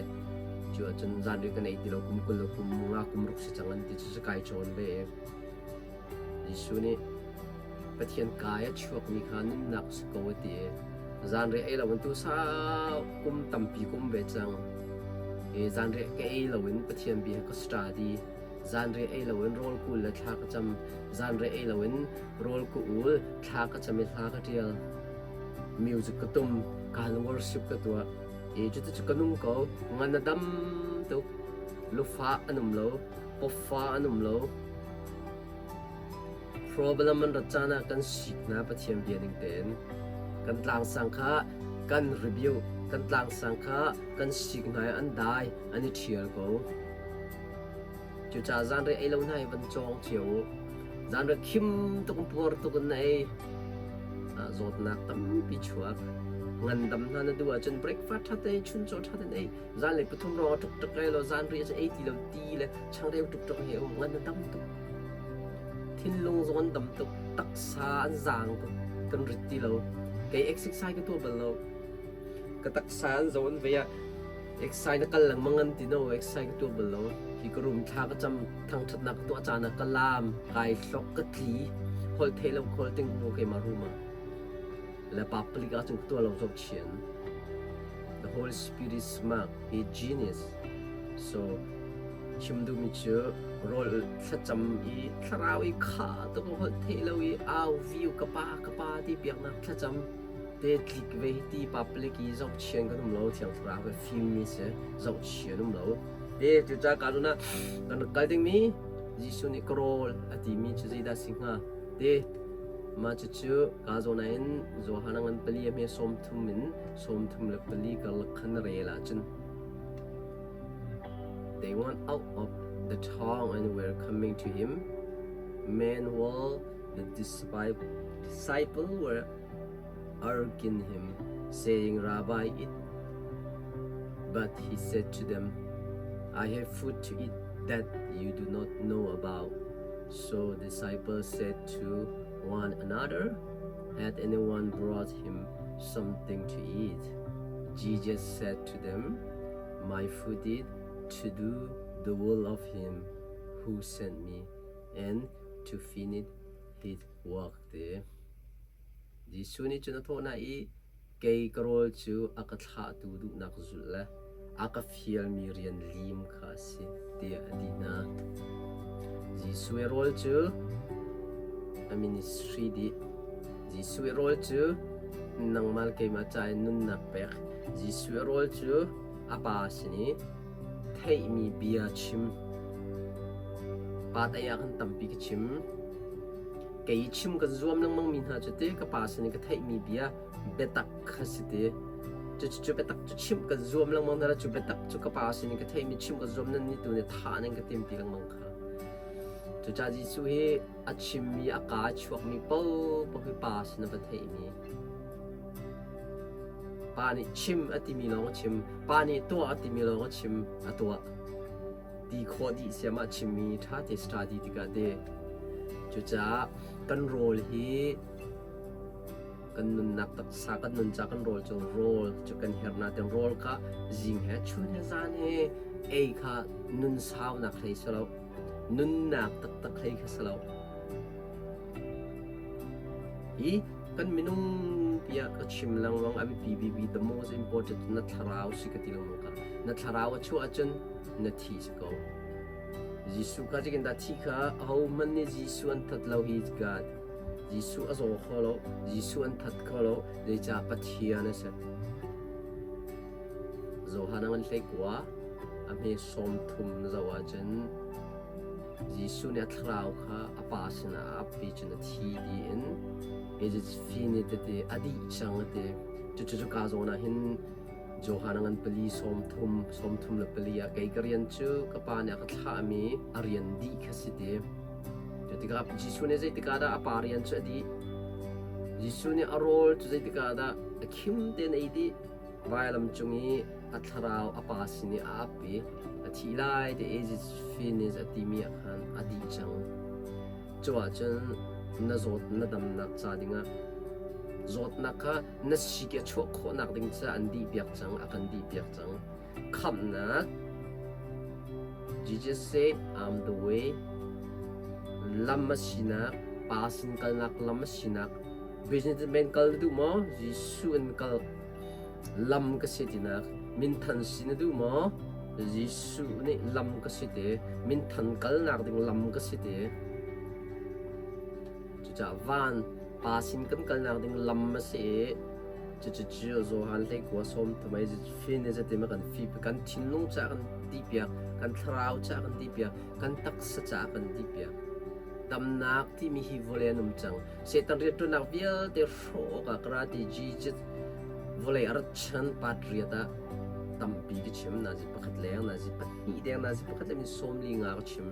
cu ahcun zanriah kan ei ti lo kum 20 le kum nga kum ruk si cang an ti cu kai cawn ve. Jesuh nih Pathian kai a chuakmi kha nunnak si ko a ti i zanriah ei loin tu sau kum tampi ka um ve cang. I zanriah ka ei loin Pathian bia ka study. Zanriah ei loin rawl kul le thla ka cam. Zanriah ei loin rawl ka ul, thla ka cam i hla ka ṭial. Music ka tum, kaan worship ka tuah. I cuti cu ka nung ko. Ngan a dam tuk. Lufa an um lo, pawfa an um lo. Problem an rat caan ah kan sik hna Pathian bia ning tein. Kan tlangsang kha kan review, kan tlangsang kha kan sik hna i an dai, an i ṭhial ko. Cucaah zanriah ei lo hna hi van cawng cio u. Zanriah khim tuk in puar tuk in na ei. Zawtnak tampi chuak. Ngandam hna na duh ahcun breakfast ṭha te chuncaw ṭha tein ei. Zanlei pathum rawng a tuk tuk ei law zanriah cu ei ti lo ti le changreu tuk tuk he um ngan na dam tuk. Thinlung zong an dam tuk. Taksa an zaang tuk. Kan rit ti lo. Kei exercise ka tuah bal lo. Ka taksa an zo an vei ah exercise na kal lengmang an ti no exercise ka tuah bal lo. Hi ka room thla ka cam thangṭhatnak ka tuah caan ah ka laam, kai hlok, ka tli. Holh theih lo khawl ting ko keimah room ah. Le public ah cun ka tuah lo zoh chian. The Holy Spirit is smart, he genius. So chim duhmi cu rawl thlacam i thlarau i kha tuk holh theih lo i au viu ka pa ka pa ti biaknak thlacam te tlik ve hi ti public i zohchian kan um lo thiang thlarau he fimmi si zohchian um lo te cucaah ka cun ah kan rak kal dingmi Jesuh nih ka rawl a timi cu zeidah si hnga te mah cucu ka zawn ah hin Johan a ngan pali a hme 30 in 34 karlak khan na rel ahcun They went out of the town and were coming to him. Meanwhile, the disciples were urging him, saying, Rabbi, eat. But he said to them, I have food to eat that you do not know about. So the disciples said to one another, Had anyone brought him something to eat? Jesus said to them, My food is to do the will of him who sent me and to finish his work. Te. Jesuh nih cun a thawh hna i, Kei ka rawl cu a ka thlahtu duhnak zulh le a ka fialmi rian lim kha a si, tiah a ti hna. Jesuh i rawl cu a ministry dih. Jesuh i rawl cu nangmah le keimah ca in nunnak pek. Jesuh i rawl cu a Pa sin i theihmi bia chim. Pa tei ah khan tampi ka chim. Kei chim kan zuam lengmang mi hna cu ti ka pa sin i ka theihmi bia biatak kha si ti. Cucu biatak cu chimh kan zuam lengmang hna cu biatak cu ka pa sin i ka theihmi chimh ka zuam nan ni tu nih thah nan ka tim ti lengmang kha. Cucaah Jesuh hi a chimmi a kaa chuakmi paohpaoh hi pa sin a va theihmi. Pa nih chim a timi lawng a chim, pa nih tuah a timi lawng a chim, a tuah. Ti khawh dih siam ah chimmi ṭha te study tikah te. Cucaah kan rawl hi kan nunnak taksa kan nun ca kan rawl cu rawl cu kan hernak ten rawl kha zing he chun he zan he ei kha nun saunak hlei si lo nunnak taktak hlei kha si lo hi kan minung tiah ka chim lengmang a biapi bibi the most important na thlarau si ka ti lengmang ka na thlarau a chuah ahcun na thi si ko Jesuh kha cikin dah thi kha ahohmanh nih Jesuh an that lo hi God Jesuh a zaw kho lo Jesuh an that kho lo zeicah Pathian a si Johan a ngan hlei kua a hme 30 na zoh ahcun Jesuh nih a thlarau kha a pa sinah a ap i cun a thi tiin it is finished a ti a dih cang a ti cucu cuka zawn ah hin Johan a ngan pali 30 34 ah kei ka rian cu ka pa nih a ka thlahmi a rian dih kha si ti cu tikah Jesuh nih zeitikah dah a pa rian cu a dih Jesuh nih a rawl cu zeitikah dah a khim tein ei dih vailam cung i a thlarau a pa sin i a ap i a thi lai ti is it finished a timi ah khan a dih cang. Cu ahcun na zawt na damnak ca dingah zawtnak kha na sik i a chuah khawhnak ding caah an dih piak cang, a kan dih piak cang. Khamhnak Jesus said, I'm the way. Lam a sinak. Pa sin kalnak lam a sinak businessman kal na duh maw? Jesuh in kal lam ka si tinak minthan si na duh maw? Jesuh nih lam ka si ti minthan kalnak ding lam ka si ti cucaah van pa sin kan kalnak ding lam a si i cucu Johan hleikua sawm thumai fin i zetim kan fi kan thinlung ca kan ti piak kan thlarau ca kan ti piak kan taksa ca kan ti piak damnak timi hi vawlei an um cang Satan rianṭuannak vialte hrawh awkah ka ra ti Jesus vawlei a rat chan patriot ah tampi ka chim nazi pakhat leng nazi pahnih deng nazi pakhat le min sawm li nga ka chim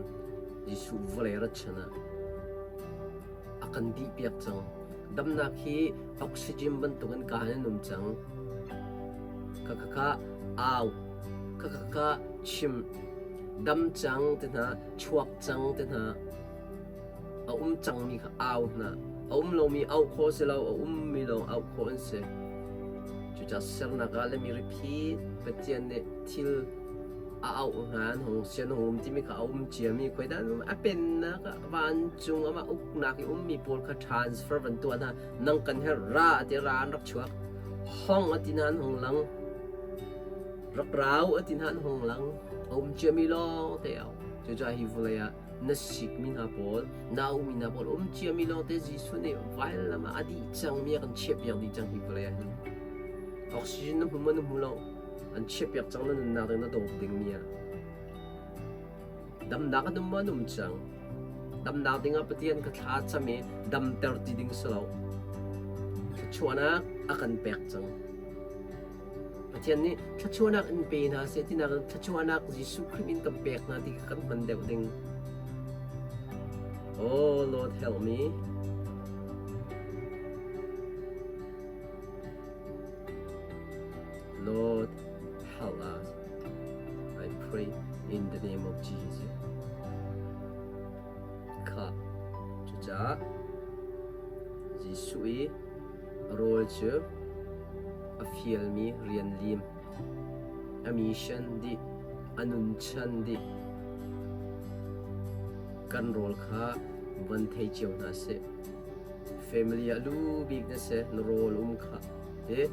Jesuh vawlei a rat chan ah a kan dih piak cang damnak hi oxygen bantukin ka in um cang ka ka ka au ka ka ka chim dam cang te hna chuak cang te hna A um cangmi kha au hna. A um lomi auh khawh si lo, a ummi lawng auh khawh an si. Cucaah sernak ah le mi repeat Pathian nih thil a auh hna an hung sian hung um timi kha a um ciami khoi dah a pennak ah vancung amah uknak i ummi pawl kha transfer van tuah hna nang kan her ra ati ra an rak chuak hong ati hna an hung lang rak rau ati hna an hung lang a um ciami lawng te au cucaah hi vawlei ah na sikmi hna pawl na aumi hna pawl um ciami lawngte Jesuh nih vailam ah a dih cangmi a kan chiahpiak dih cang hi vawlei ah hin oxygen na hmu maw na hmu lo an chiahpiak cang na nunnak ding na dawp dingmi ah damnak an um maw an um cang damnak dingah Pathian ka thla cam i damter ti ding si lo thluachuahnak a kan pek cang Pathian nih thluachuahnak in pe hna seh tinak in thluachuahnak Jesuh Khrih in kan pek hna ti kha kan hman deuh ding. Oh Lord help me. Lord help us. I pray in the name of Jesus. Kha cucaah Jesuh i Rawl cu a fialmi rian lim, a mission dih, a nunchan dih. Kan rawl kha van thei cio hna sih. Family ah lu bik na si, na rawl um kha. Ti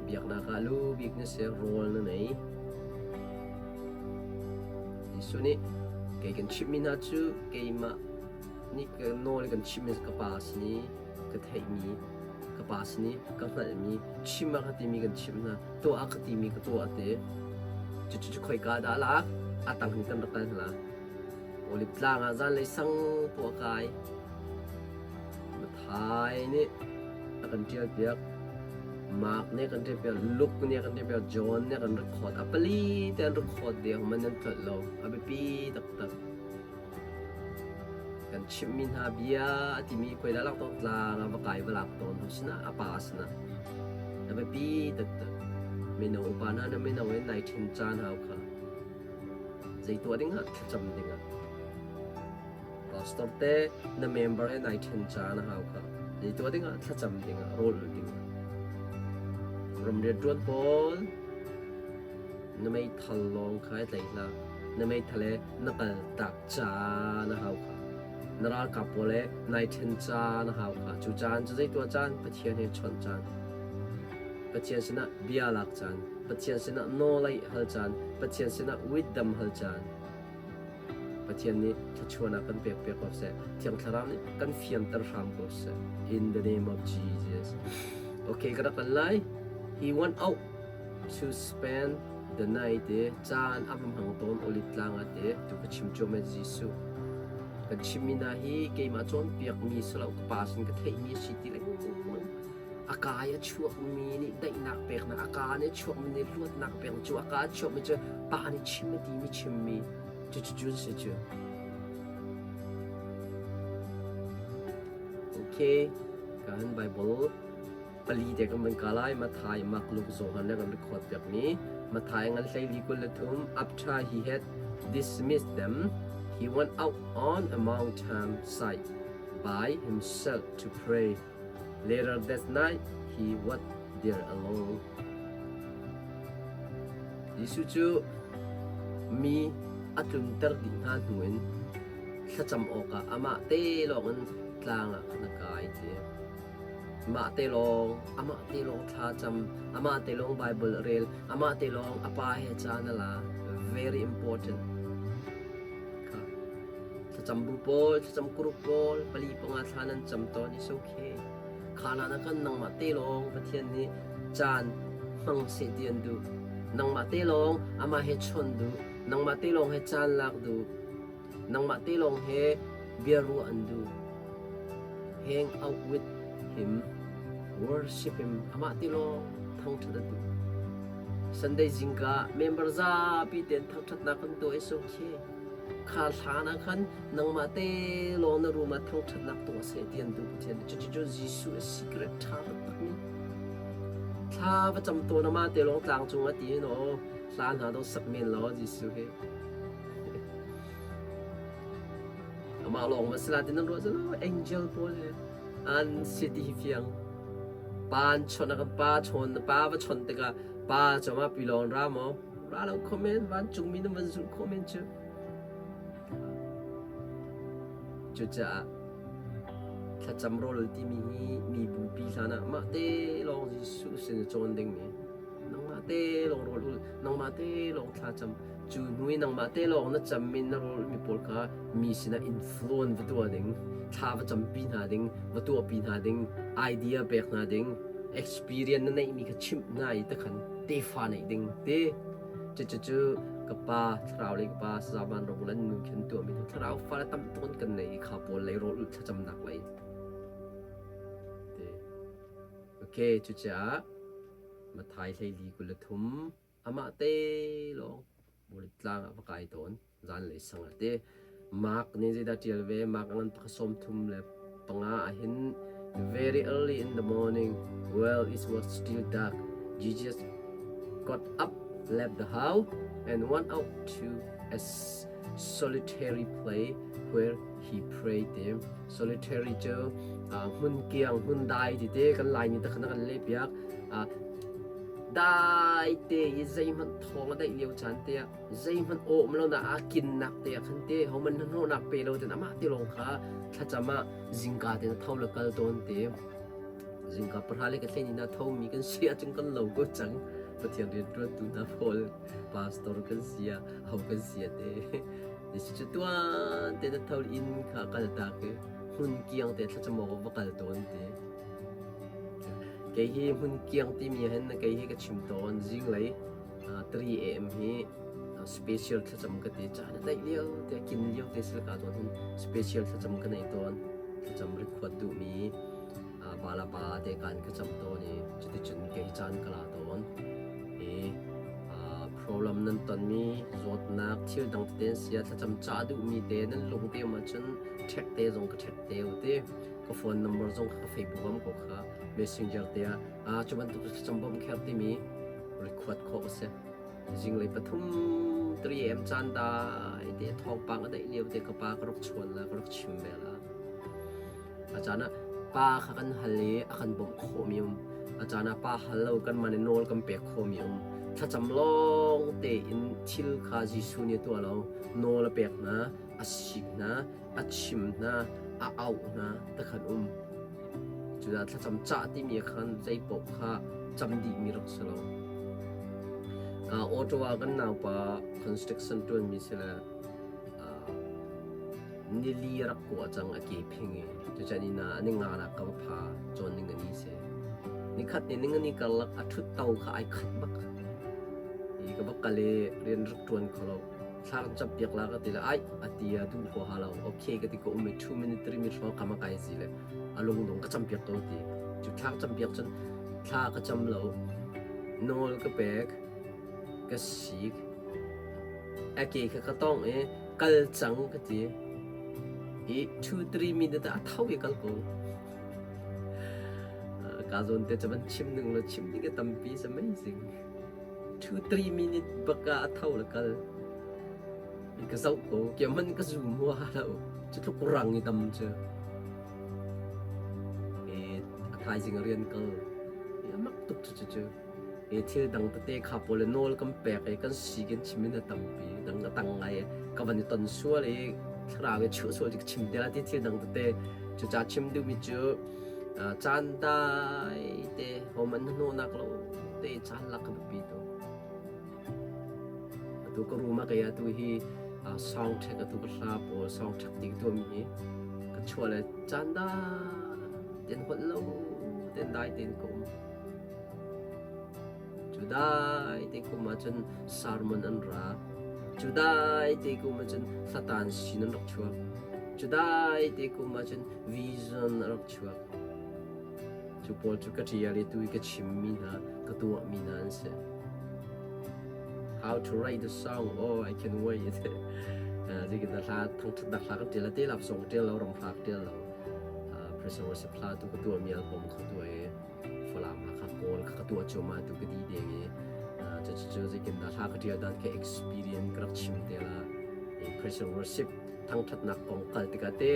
biaknak ah lu bik na si, rawl na nei. Jesuh nih kei kan chimhmi hna cu keimah nih ka nawl kan chimhmi ka pa sin i ka theihmi ka pa sin i ka hngalhmi chim a ka timi kan chimh hna tuah a ka timi ka tuah te cucu cu khoika dah lak a tang hin kan rak kal hna Olive tlang ah zanlei sang puah kai Mathai nih a kan ṭial piak Mark nih a kan ṭial piak Luke nih a kan ṭial piak John nih a kan record a pali te an record deng man an tlolh lo a biapi taktak Kan chimhmi hna bia a timi khuai dah lak tawn tlang ah va kai va lak tawn ho sinah a pa sinah a biapi taktak. Mino upa hna na mino in nai ṭhen caan hau kha zei tuah ding ah thlacam ding ah pastor te na member he nai ṭhen caan a hau kha zei tuah ding ah thlacam ding ah rawl ul ding ah ramrian ṭuan pawl Na meithal lawng kha i tlaih hlah. Na meithal he na kaltak caan a hau kha. Na ralkap pawl he nai ṭhen caan a hau kha. Cu caan cu zei tuah caan? Pathian he chawnh caan. Pathian sinah bia lak caan. Pathian sinah nawlei hal caan. Pathian sinah wisdom hal caan. Pathian nih thluachuahnak kan pek piak ko seh. Thiang Thlarau nih kan fianter hram ko seh. In the name of Jesus. Okay, ka rak kal lai. He went out to spend the night i caan a va hmang tawn Olive tlang ah te tu ka chim cuam Jesuh kan chimmi hna hi keimah cawnpiakmi si lo ka pa sin ka theihmi a si ti lengmang a ka i a chuakmi nih daihnak peknak a ka nih a chuakmi nih luatnak peknak cu a ka a chuakmi cu pa nih chim a timi chimmi cucu cu si cu okay kan Bible pali te kan van ka lai Mathai Mark Luke Johan le kan record piakmi Mathai ngan hleili 23 after he had dismissed them he went out on a mountain side by himself to pray later that night he was there alone Jesuh cu mi a tlunter dih hna hnu in thlacam awkah amah te lawng in. tlang ah khan a kai ti. Mah te lawng, amah te lawng thla cam, amah te lawng Bible a rel, amah te lawng a pa he caan a la. Very important. Kha. Thlacam bu pawl, thlacam group pawl, pali panga thla nan cam tawn, it's okay. Kha la na kan nangmah te lawng Pathian nih caan hmang seh ti an duh. Nangmah te lawng amah he chawnh duh. Nangmah te lawng he caan lak duh. Nangmah te lawng he bia ruah an duh. Hang out with him, worship him, amah te lawng thangṭhat a duh. Sunday zingka member zapi tein thangṭhatnak kan tuah is okay. Kha hlan ah khan nangmah te lawng na room ah thangṭhatnak tuah seh ti an duh Pathian nih. Cucu Jesuh a secret ṭha taktak mi. Thla va cam tawn amah te lawng tlang cung ah ti hin aw hla hna dawh sak men law Jesuh hi. Amah lawng ma sila ti nan ruah cu angel pawl he an si ti hi fiang. Pa an chawnh a pa chawn pa va chawnh tikah pa cu amah pi lawng ra maw? Ra lo kho men vancungmi nan van zulh khawh men cu. Cucaah thlacam rawl timi hi mi bupi hlan ah mah te lawng Jesuh sin cawn dingmi nangmah te lawng rawl ul nangmah te lawng thlacam Cu hnu i nangmah te lawng na cammi na rawlmi pawl kha mi sinah influence va tuah ding, thla va campi hna ding, va tuahpi hna ding, idea pek hna ding, experience na neihmi kha chimh hna i takhan tefa neih ding ti. Cucu ka pa thlarau lei ka pa Sazaman Robul an nu khi an tuahmi cu thlarau fale tam tuk an kan nei i kha pawl lei rawl ulh thlacamnak lei. Ti. Okay, cucaah Mathai 14 23 Amah te lawng Burit tlang ah va kai tawn zanlei sang ah te. Mark nih zeidah ṭial ve? Mark a ngan pakhat 35 ah hin very early in the morning while it was still dark Jesus got up left the house and went out to a solitary place where he prayed te. Solitary cu hmun kiang hmun dai ti te kan lai ni takhan kan leh piak. Dai te i zeihmanh thawng a daih lio caan te ah zeihmanh aw um lo na aa kinnak te ah khan te homan hnahnawhnak pe lo ten amah te lawng kha thlacam ah zingka te na tho le kal tawn te. Zingka pahra le ka thlen in a tho mi kan si ahcun kan lo ko cang. Pathian rianṭuantu hna pawl pastor kan si ah ho kan si ah te. Jesuh cu tuan te na tho inn kha kal tak i hmun kiang te thlacam awk va kal tawn te. Kei hi hmun kiang timi hin kei hi ka chim tawn zinglei 3 am hi special thlacam ka ti caan a daih lio te kin lio te silka tawn hin special thlacam ka nei tawn thlacam rikhuat duhmi balapa te kan ka cam tawn i cuticun kei caan ka la tawn i problem nan tonmi zawtnak thil dang tete an si ah thlacam ca duhmi te nan lung te um ahcun ṭhek te zong ka ṭhek te u ti ka phone number zong kha ka Facebook am ko kha messenger te ah cu bantuk thlacam bawmh kher timi record khawh a si zinglei pathum 3 am caan dai te thawngpang a daih lio te ka pa ka rak chawn la ka rak chim ve la A caan ah pa kha kan hal i a kan bawmh khawhmi um. A caan ah pa hal lo kanmah nih nawl kan pek khawhmi um. Thlacam lawng tein thil kha Jesuh nih a tuah lo. Nawl a pek hna, a sik hna, a chim hna, a auh hna takhan um. Cucaah thlacam cah timi ah khan zeipaoh kha cam dihmi rak si lo. Ottawa kan naupa construction ṭuanmi si le Nili a rak kua cang a ke phing i cucan inn ah ni nga nak ka va pha cawn ning ani si. Nikhat ni ning ani karlak a ṭhut to kha ai khat bak. I ka va kal i rian rak ṭuan kho lo. Thla kan cap piak la ka ti le ai a ti a duh huaha lo. Okay ka ti ka um i 2 minute 3 minute hrawng kam a kai zi le a lungdong ka cam piak ko ti. Cu thla ka cam piak cun thla ka cam lo. Nawl ka pek. Ka sik. A ke kha ka tong i kal cang ka ti. I 2-3 minute ah a tho i kal ko. Ka zawn te cu van chim ning lo chim ding a tampi is amazing. 2-3 minute bak ah a tho le kal. Ka zoh ko kia man ka zum hua lo. Cu tluk rang i dam cu. E a thaizing a rian kal. A mak tuk cu cu cu. I thil dang tete kha pawl le nawl kan pek i kan si kan chim in a tampi dang a tang ngai ka van i ton sual i thlarau i chuah sual ka chim te la ti thil dang tete. Cucaah chim duhmi cu caan dai te hom an hnawhnak lo te caan lak ka biapi tuk. Atu ka room ah kei atu hi soundtrack atu ka hla pawl soundtrack ti ka tuahmi hi ka chuah le caan dai ten holh lo ten dai tein ka um. Cu dai te kum ahcun sermon an ra. Cu dai te kum ahcun hlatan sin an rak chuak. Cu dai te kum ahcun vision a rak chuak. Cu pawl cu ka ṭial i tu i ka chimmi hna, ka tuahmi hna an si. How to write the song, oh I can wait. Zeitin hla thangṭhatnak hla kan ṭial te lap song ṭial lo, ram hla ka ṭial lo. Prison worship hla tu ka tuahmi album kha tuah i Falam Hakha Kawl kha ka tuah cuahmah tu ka di deng i cucu zeitin dah hla ka ṭial dan ka experience ka rak chim te la. Prison worship thangṭhatnak kong kal tikah te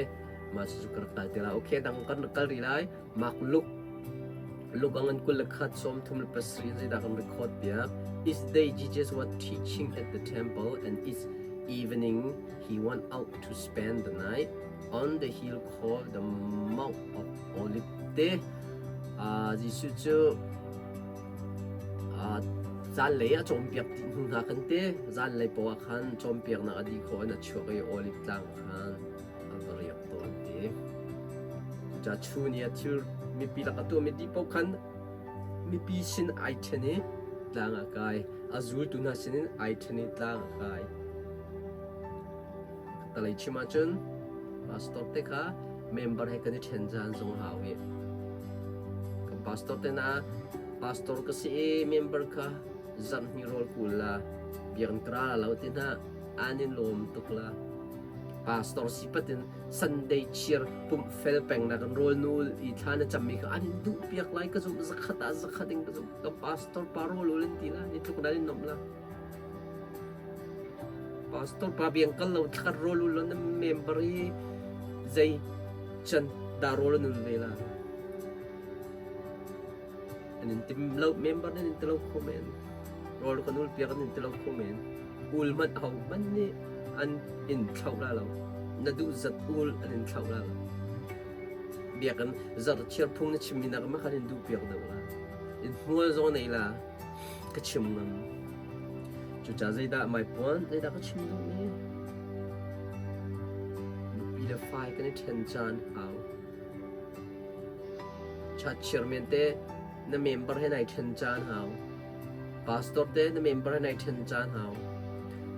mah cucu ka rak kal te la. Okay dang kan rak kal rih lai. Mark Luke Luke ang an 21 37 zeidah kan record piak. Each day Jesus was teaching at the temple and each evening he went out to spend the night on the hill called the Mount of Olive te Jesuh cu zanlei a cawnpiak dih hnu hna kan te zanlei poah ah khan cawnpiaknak a dih khawh in a chuak i Olive tlang khan a va riak tawn te. Cucaah chun i a thil mipi lak a tuahmi dih paoh khan mipi sin ai ṭhen i tlang ah kai. A zultu hna sinin ai ṭhen i tlang a kai. Talei chim ahcun pastor te kha member he kan i ṭhen zan zong hau i kan pastor te na pastor ka si i member kha zarh hnih rawl kul la biakinn ka ra lo ti hna an in lawm tuk la. Pastor si pat in Sunday cheer pumh fel peng na kan rawl nul i thla na cammi kha an in duh piak lai ka zumh zakhat ah zakhat in ka zumh ka pastor pa rawl ul in ti la ni tluk dan in nom la pastor pa biang kal lo thla rawl ul na member i zei chan da rawl nun ve la An in tim lo member nan in ti lo kho men. Rawl kan ul piak an in ti lo kho men. Ul hmanh ho hmanh nih an in thlauh la lo. Na duh zat ul an in thlauh la lo. Biakinn zarh thiar phung na chimmi nak ma khan in duh piak deuh la. In hmual zong nei la. Ka chim ngam. Cucaah zeidah mai puan, zeidah ka chim duhmi? Nupi le fai kan i ṭhen caan hau. Chairman te na member he nai ṭhen caan hau. Pastor te na member he nai ṭhen caan hau.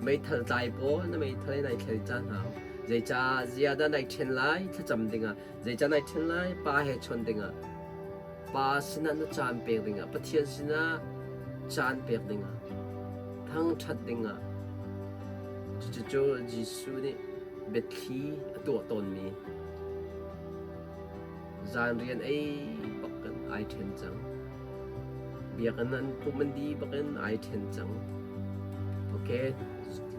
Meithal tlai pawl na meithal he nai thlei caan hau. Zeicah ziadah nai ṭhen lai thlacam dingah, zeicah nai ṭhen lai pa he chon dingah, pa sinah na caan pek dingah, Pathian sinah caan pek dingah, thangṭhat dingah. Cucu Jesuh nih biathli a tuah tawnmi Zanrian ei bak in ai ṭhen cang. Biakinn an pumh an dih bak in ai ṭhen cang. Okay,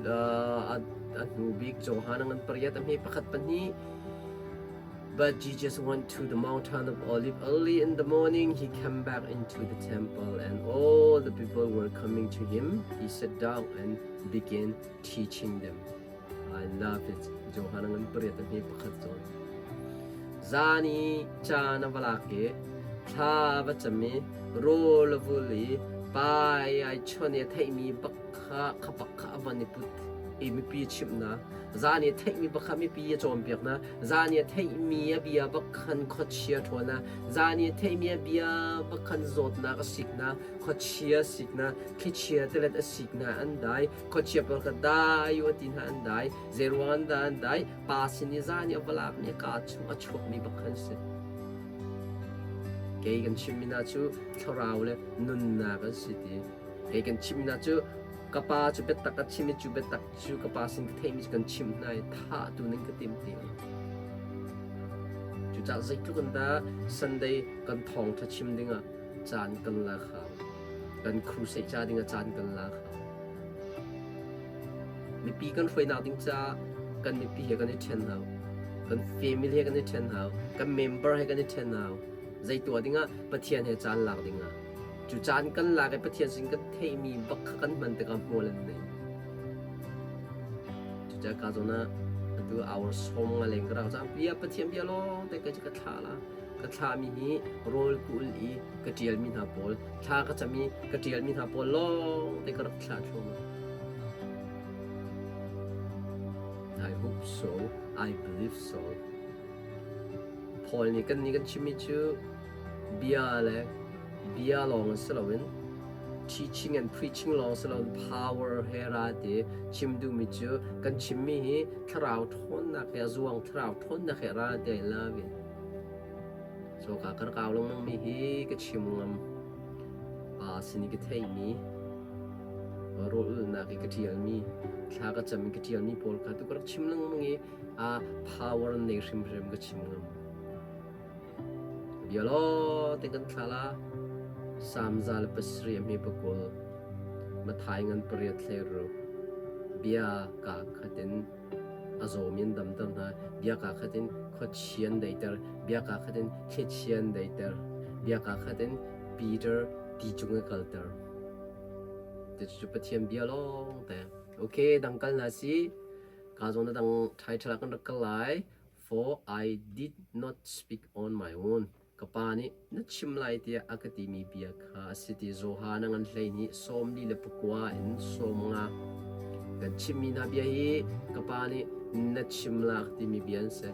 a hnu bik Johan a ngan pariat a hme pakhat pahnih. But Jesus went to the mountain of Olive early in the morning. He came back into the temple, and all the people were coming to him. He sat down and began teaching them. I love it. Johan ngan pariat a hme pakhat zawn. Zan i caan a va lak i thla va cam i rawl a vul i pai ai chon i a theihmi bak kha kha bak kha a van i put i mipi a chimh hna. Zan i a theihmi bak kha mipi a cawnpiak hna. Zan i a theihmi a bia bak khan khuachia ṭhawn hna. Zan i a theihmi a bia bak khan zawtnak a sik hna, khuachia a sik hna, thlichia tilet a sik hna an dai. Khuachia pawl kha dai u a ti hna an dai. Zeiruang an dah an dai? Pa sin i zan i a va lakmi a kaa chung a chuakmi bak khan si. Kei kan chimmi hna cu thlarau le nunnak an si ti. Kei kan chimmi hna cu ka pa cu biatak a chim i cu biatak cu ka pa sin ka theihmi cu kan chimh hna i thah tu ning ka tim ti. Cucaah zeitluk in dah Sunday kan thawngṭha chim dingah caan kan lak hau. Kan crusade ca dingah caan kan lak hau. Mipi kan hruainak ding caah kan mipi he kan i ṭhen hau. Kan family he kan i ṭhen hau. Kan member he kan i ṭhen hau. Zei tuah dingah Pathian he caan lak dingah. Cu caan kan lak i Pathian sin kan theihmi bak kha kan hman tikah hmual an nei. Cucaah ka zawn ah Atu hour som nga leng ka rau cang. Bia Pathian bia lawng te ka ka thla la. Ka thla mi hi rawl kul i ka tial mi hna pawl, thla ka cam i ka tial mi hna pawl lawng te ka rak thla thlu. I hope so. I believe so. Paul nih kan nih kan chimmi cu bia le bia lawng si loin teaching and preaching lawng si loin power he ra ti chim duhmi cu kan chimmi hi thlarau ṭhawnnak he a zuang thlarau ṭhawnnak he ra ti I love it. So ka kar kau lengmang mi hi ka chim ngam. Pa sin i ka theimi rawl ulhnak i ka ṭialmi thla ka cam i ka ṭialmi pawl kha tu ka rak chim lengmang i a power nei hrimhrim ka chim ngam. Bia law te kan thla la Samza le pasarih a hme pakul Mathai ngan pariat hlei ruk bia ka khatin a zawmi an damter hna bia ka khatin khuachian deiter bia ka khatin thlichian deiter bia ka khatin Peter ti cung i kalter te cu Pathian bia lawng te okay dang kal na si ka zawn na dang title ah kan rak kal lai For I did not speak on my own. Ka pa nih na chim lai tiah a ka timi bia kha a si ti Johan a ngan hlei nih 44 in 50 kan chimmi hna bia hi ka pa nih na chim lak timi bia an si.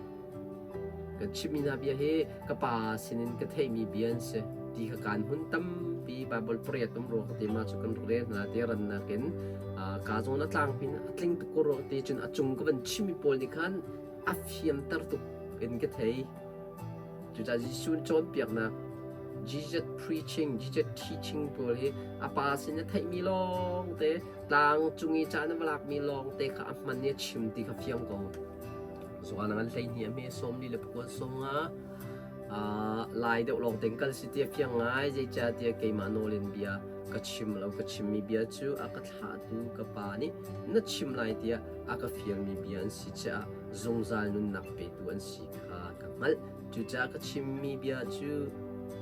Kan chimmi hna bia hi ka pa sinin ka theihmi bia an si ti kha kaan hun tampi Bible pariat um rua ka ti ma cu kan rak rel hna ti rannak in ka zawn a tlangpin a tling tuk ko rua ka ti cun a cung ka van chimmi pawl nih khan a fiamter tuk in ka thei. Cucaah Jesuh cawnpiaknak, Jesus preaching, Jesus teaching pawl hi a pa sin a theihmi lawng te, tlang cung i caan a va lakmi lawng te kha a hman i a chim ti kha fiang ko. Zuan ngan 12 a hme 40 le pakua sawm nga lai deuh lawng te kal si ti a fiang ngai zeicahtiah keimah nawl in bia ka chim lo ka chimmi bia cu a ka thlahtu ka pa nih na chim lai tiah a ka fialmi bia an si caah zungzal nunnak petu an si kha ka hngalh. Cucaah ka chimmi bia cu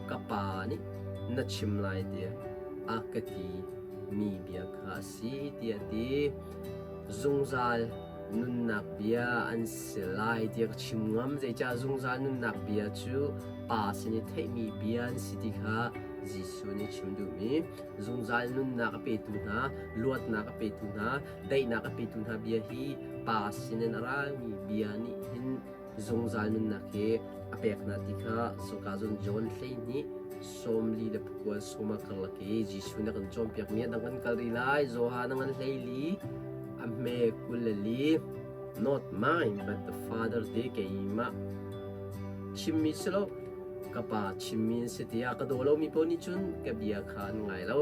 ka Pa nih na chim lai tiah a ka ti mi bia kha a si tiah a ti. Zungzal nunnak bia an si lai tiah ka chim ngam. Zeicah zungzal nunnak bia cu Pa sin i theihmi bia an si ti kha Jesuh nih chim duhmi zungzal nunnak a petu hna, luatnak a petu hna, daihnak a petu hna bia hi Pa sinin a rami bia nih hin zungzal nunnak hi a pek hna ti kha soka cun John 12 44 sawma karlak i Jesuh nih a kan cawnpiakmi a dang kan kal rih lai. Johan a ngan 14 a hme 24 not mine but the Father te keimah chimmi si lo ka pa chimmi an si tiah ka daw lomi paoh nih cun ka bia kha an ngai lo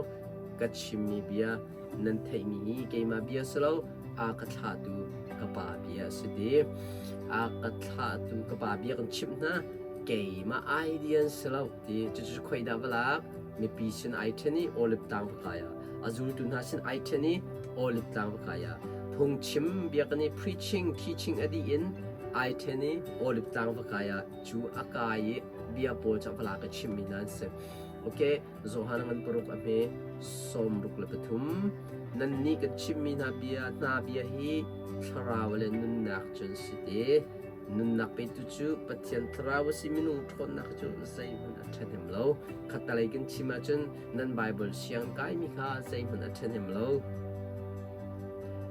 ka chimmi bia nan theihmi hi keimah bia si lo a ka thlahtu ka pa bia a si ti a ka thlahtu ka pa bia kan chimh hna keimah idea an si lo ti cucu khoi dah va lak mipi sin ai ṭhen i olive tlang va kai ah a zultu hna sin ai ṭhen i olive tlang va kai ah phungchim biakinn i preaching teaching a dih in ai ṭhen i olive tlang va kai ah cu a kai i bia pawl cu a va lak i chimmi hna an si okay Johan ngan paruk a hme 63 nannih kan chimmi hna bia hna bia hi thlarau le nunnak cun si te nunnak petu cu Pathian thlarau a si minung ṭhawnnak cu zeihmanh a ṭhahnem lo khattalei kan chim ahcun nan Bible siang kaimi kha zeihmanh a ṭhahnem lo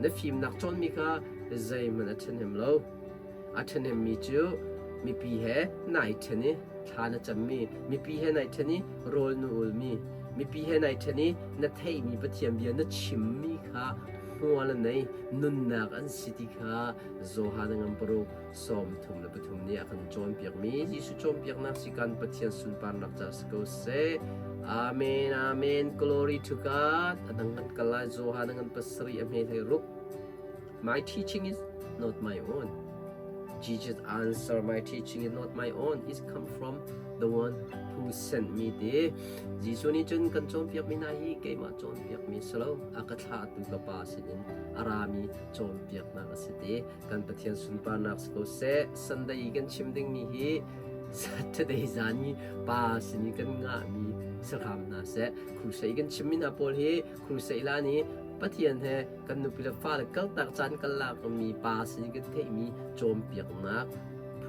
na fimnak cawnmi kha zeihmanh a ṭhahnem lo A ṭhahnemmi cu mipi he nai ṭhen i thla na cammi, mipi he nai ṭhen i rawl na ulmi, mipi he nai ṭhen i na theihmi Pathian bia na chimmi kha hmual a nei, nunnak an si ti kha Johan ngan paruk 33 nih a kan cawnpiakmi Jesuh cawnpiaknak si kan Pathian sunparnak ca si ko seh. Amen, amen. Glory to God. A dang kan kal lai Johan ngan pasarih a hme hlei ruk. My teaching is not my own. Jesus answer, my teaching is not my own. It's come from the one who sent me ti. Jesuh nih cun kan cawnpiakmi hna hi keimah cawnpiakmi si lo, a ka thlahtu ka Pa sinin a rami cawnpiaknak a si ti. Kan Pathian sunparnak si ko seh. Sunday i kan chim dingmi hi Saturday zan i Pa sin i kan ngahmi si hram hna seh. Crusade kan chimmi hna pawl hi crusade la nih Pathian he kan nupi le fale kaltak caan kan lak mi pa sin kan theihmi cawnpiaknak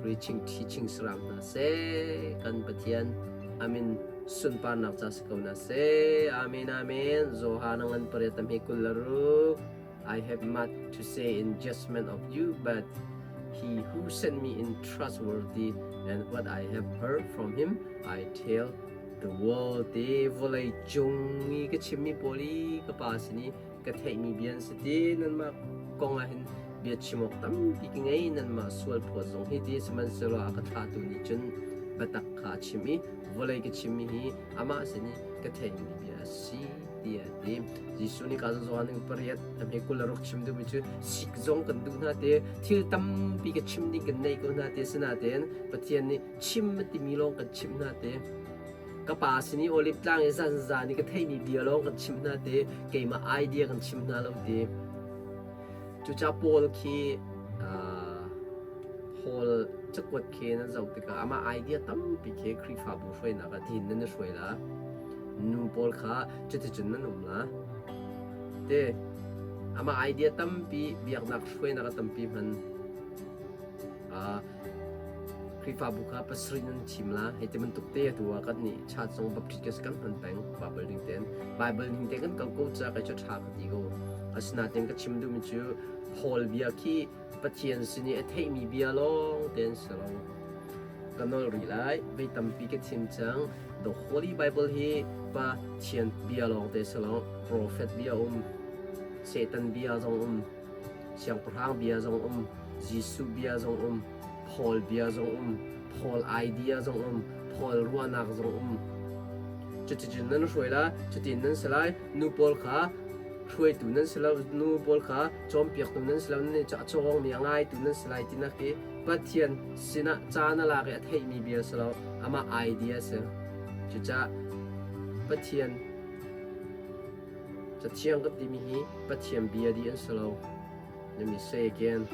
preaching teaching si hram hna seh. Kan Pathian amin sunparnak ca si ko hna seh. Amen amen. Johan ngan pariat tam hi 26. I have much to say in judgment of you, but he who sent me is trustworthy, and what I have heard from him, I tell the world. Te vawlei cung i ka chimmi pawl i ka pa sin i ka theihmi bia an si ti nanmah kong ah hin bia chim awk tampi ka ngei nanmah sual phawt zong hi ti sihmanhsehlaw a ka thlahtu nih cun biatak kha a chim i vawlei ka chimmi hi amah sin i ka theihmi bia a si tiah a ti. Jesuh nih ka zong ning pariat a hme 26 chim duhmi cu sik zong kan duh hna te thil tampi ka chim ding kan nei ko hna te sinain Pathian nih chim a timi lawng kan chimh hna te ka pa sin i olive tlang i zan zan i ka theihmi bia lawng kan chimh hna te keimah idea kan chim hna lo ti cucaah Paul khi Paul cakuat khi nan zoh tikah amah idea tampi khi Khrihfabu hruainak ah din nan i hruai la nu pawl kha cuticun nan um la te amah idea tampi biaknak hruainak a tampi hman Khrihfabu kha pasarih nan thim la hei ti bantuk te atu ah kan nih chat zong Baptist ka kan hman peng Bible ning tein Bible ning te kan kal ko ca kai cu tha ka ti ko asinain ka chim duhmi cu Paul bia khi Pathian sin i a theihmi bia lawng tein si lo. Ka nol rih lai, vei tampi ka chim cang. The Holy Bible hi Pathian bia lawng te si lo, prophet bia um, Satan bia zong um, siangpahrang bia zong um, Jesuh bia zong um, Paul bia zong um, Paul idea zong um, Paul ruahnak zong um. Cuticun nan hruai la, cutin nan si lai, nu pawl kha hruaitu nan si lo, nu pawl kha cawnpiaktu nan si lo, nan cu a cawngmi a ngaitu nan si lai tinak hi Pathian sinah caan a lak i a theihmi bia si lo, amah idea si. Cucaah Pathian Cathiang kan timi hi Pathian bia dih an si lo. Let me say again.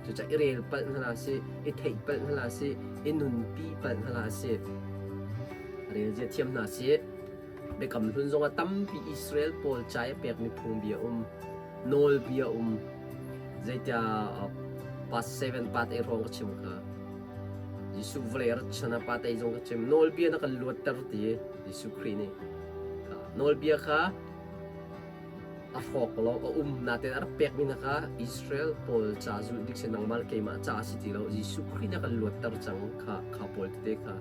Cucaah i rel palh hna hlah sih, i theih palh hna hlah sih, i nunpi palh hna hlah sih. Rel zia thiam hna sih. Biakam hlun zongah tampi Israel pawl ca i pekmi phungbia um, nawlbia um. Zeitiah part 7 part 8 hrawng ka chim kha. Jesuh vawlei a rat chan ah part 8 zong ka chim. Nawlbia na kan luatter ti Jesuh Khrih nih. Nawlbia kha a hrawk lo a um nain a rak pekmi hna kha Israel pawl ca zulh dik si nangmah le keimah ca a si ti lo Jesuh Khrih nih a kan luatter cang kha kha pawl tete kha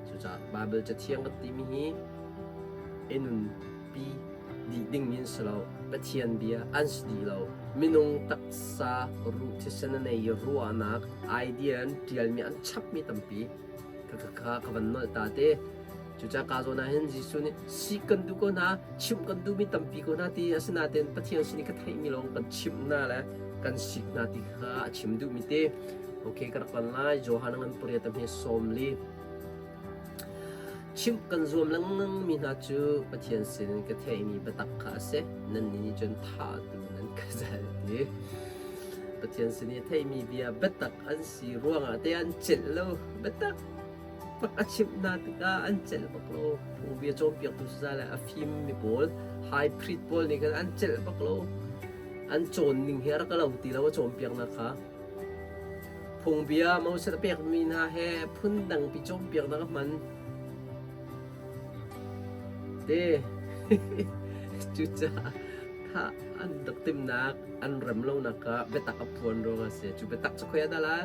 cucaah Baibal cathiang kan timi hi i nunpi dih dingmi an si lo Pathian bia an si dih lo minung taksa ruh thisen a nei i ruahnak idea an ṭialmi an chapmi tampi kha kha ka van nolh ta te Cucaah ka zawn ah hin Jesuh nih sik kan duh ko hna, chimh kan duhmi tampi ko hna ti asinain Pathian sin i ka theihmi lawng kan chimh hna le kan sik hna ti kha a chim duhmi te. Okay, ka rak lan lai. Johan ngan pariat am hi 40. Chimh kan zuam lengmang mi hna cu Pathian sin ka theihmi biatak kha a si. Nannih nih cun thahtu nan ka zal ti. Pathian sin i theihmi bia biatak an si ruangah te an celh lo. Biatak Bak a chimh hna tikah an celh bak lo. Phungbia cawnpiaktu saya le a fimmi pawl, high priest pawl nih khan an celh bak lo. An cawn ning hi a rak lo ti lo a cawnpiaknak kha. Phungbia Moses a pekmi hna he phundangpi cawnpiaknak a hman. Te cucaah thah an rak timhnak an rem lonak kha biatak a phuan ruangah a si. Cu biatak cu khoi ah dah la?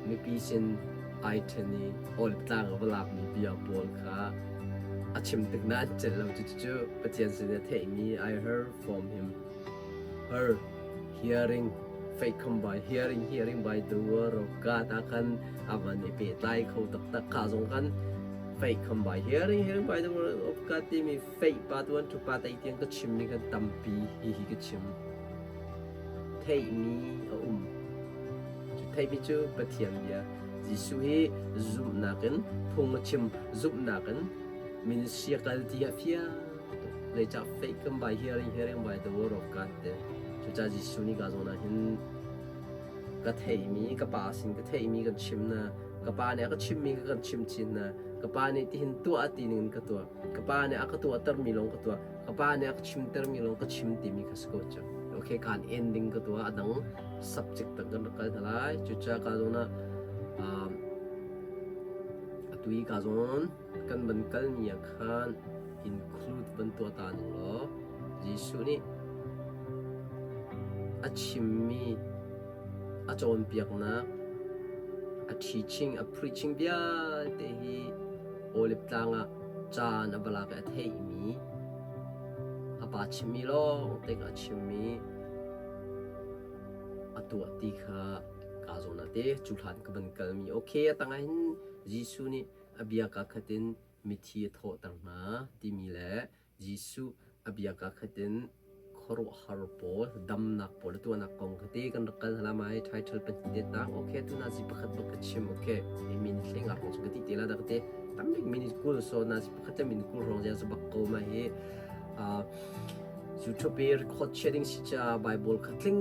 Mipi sin ai ṭhen i Olive Tlang a va lakmi bia pawl kha a chim tik na an celh lo. Cucu Pathian sin i a theihmi I heard from him. Her hearing faith come by hearing, hearing by the word of God ah khan a van i pehtlai kho taktak. Kha zong khan faith come by hearing, hearing by the word of God timi faith part 1 to part 8 tiang ka chimmi khan tampi hihi ka chim. Theihmi a um. Cu theihmi cu Pathian bia. Jesuh hi zumhnak in phung a chim, zumhnak in min sia kal ti a fiang tuk. Zeicah faith come by hearing, hearing by the word of God te. Cucaah Jesuh nih ka zawn ah hin ka theihmi, ka pa sin ka theihmi kan chim na, ka pa nih a ka chimmi ka kan chim chin na. Ka pa nih tihin tuah a ti ning in ka tuah. Ka pa nih a ka tuahtermi lawng ka tuah. Ka pa nih a ka chimtermi lawng ka chim timi kha si ko cu. Okay, kaan ending ka tuah. A dang subject tak kan rak kal hna lai. Cucaah ka zawn ah um, atu i ka zawn kan van kalmi ah khan include van tuah ta ning law Jesuh nih a chimmi a cawnpiaknak, a teaching, a preaching vialte hi Olive Tlang ah caan a va lak i a theihmi, a pa chimmi lawng te kha a chimmi a tuah ti kha kaa zawn ah te cu hlan ka van kalmi okay a tangah hin Jesuh nih a bia kaa khat in mithi a thawhter hna timi le Jesuh a bia kaa khat in khuaruahhar pawl damnak pawl a tuahnak kong kha te kan rak kal hna mai title pahnih te tang okay tu na zi pakhat bak ka chim okay i minute hleng a rong ka ti te la da ka te tambik minute kul so na zi pakhat le minute kul rong zia bak ko ma hi YouTube i record chia ding si ca Bible kha tling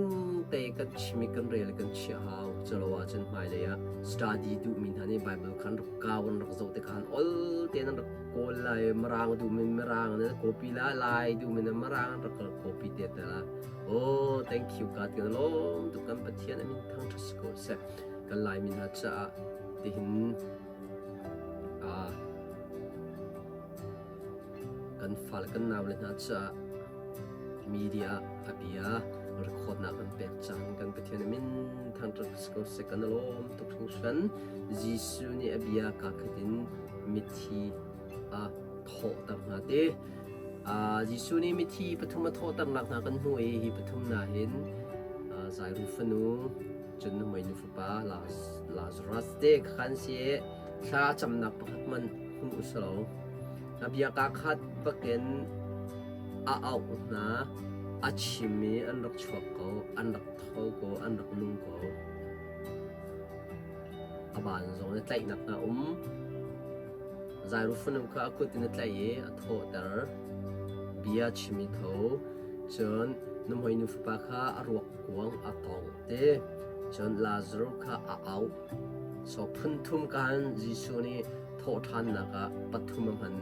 te kan chim i kan rel kan chia hau chalo ah cun hmailei ah study duh mi hna nih Bible khan rak kau an rak zoh te khan ol te nan rak kawl lai mirang duh min mirang nan copy la lai duh min mirang an rak copy te te la oh thank you God kan lawm tuk kan Pathian amin thang tha si ko seh kan lai min hna caah tihin Kan fale kan naule hna caah media a bia record-nak kan pek cang. Kan Pathian a min thangṭhat si ko seh. Kan i lawm tuk hringhran. Jesuh nih a bia kaa khat in mithi a thawhter hna ti. Jesuh nih mithi pathum a thawhternak hna kan hmuh i hi pathum hna hin Zairu fanu, cun nuhmei nu fapa Lazarus te kha an si i thla camnak pakhat hmanh hmu u silo. A bia kaa khat bakin a auh hna, a chim i an rak chuak ko, an rak tho ko, an rak nung ko. A ban zong in tlaihnak hna um. Zairu fanu kha a kut in a tlaih i a thawhter. Bia chim i tho. Cun nuhmei nu fapa kha a ruak kuang a tawngh te. Cun Lazarus kha a auh. So phun thum kaan Jesuh nih thawhṭhannak ah pathum a hman.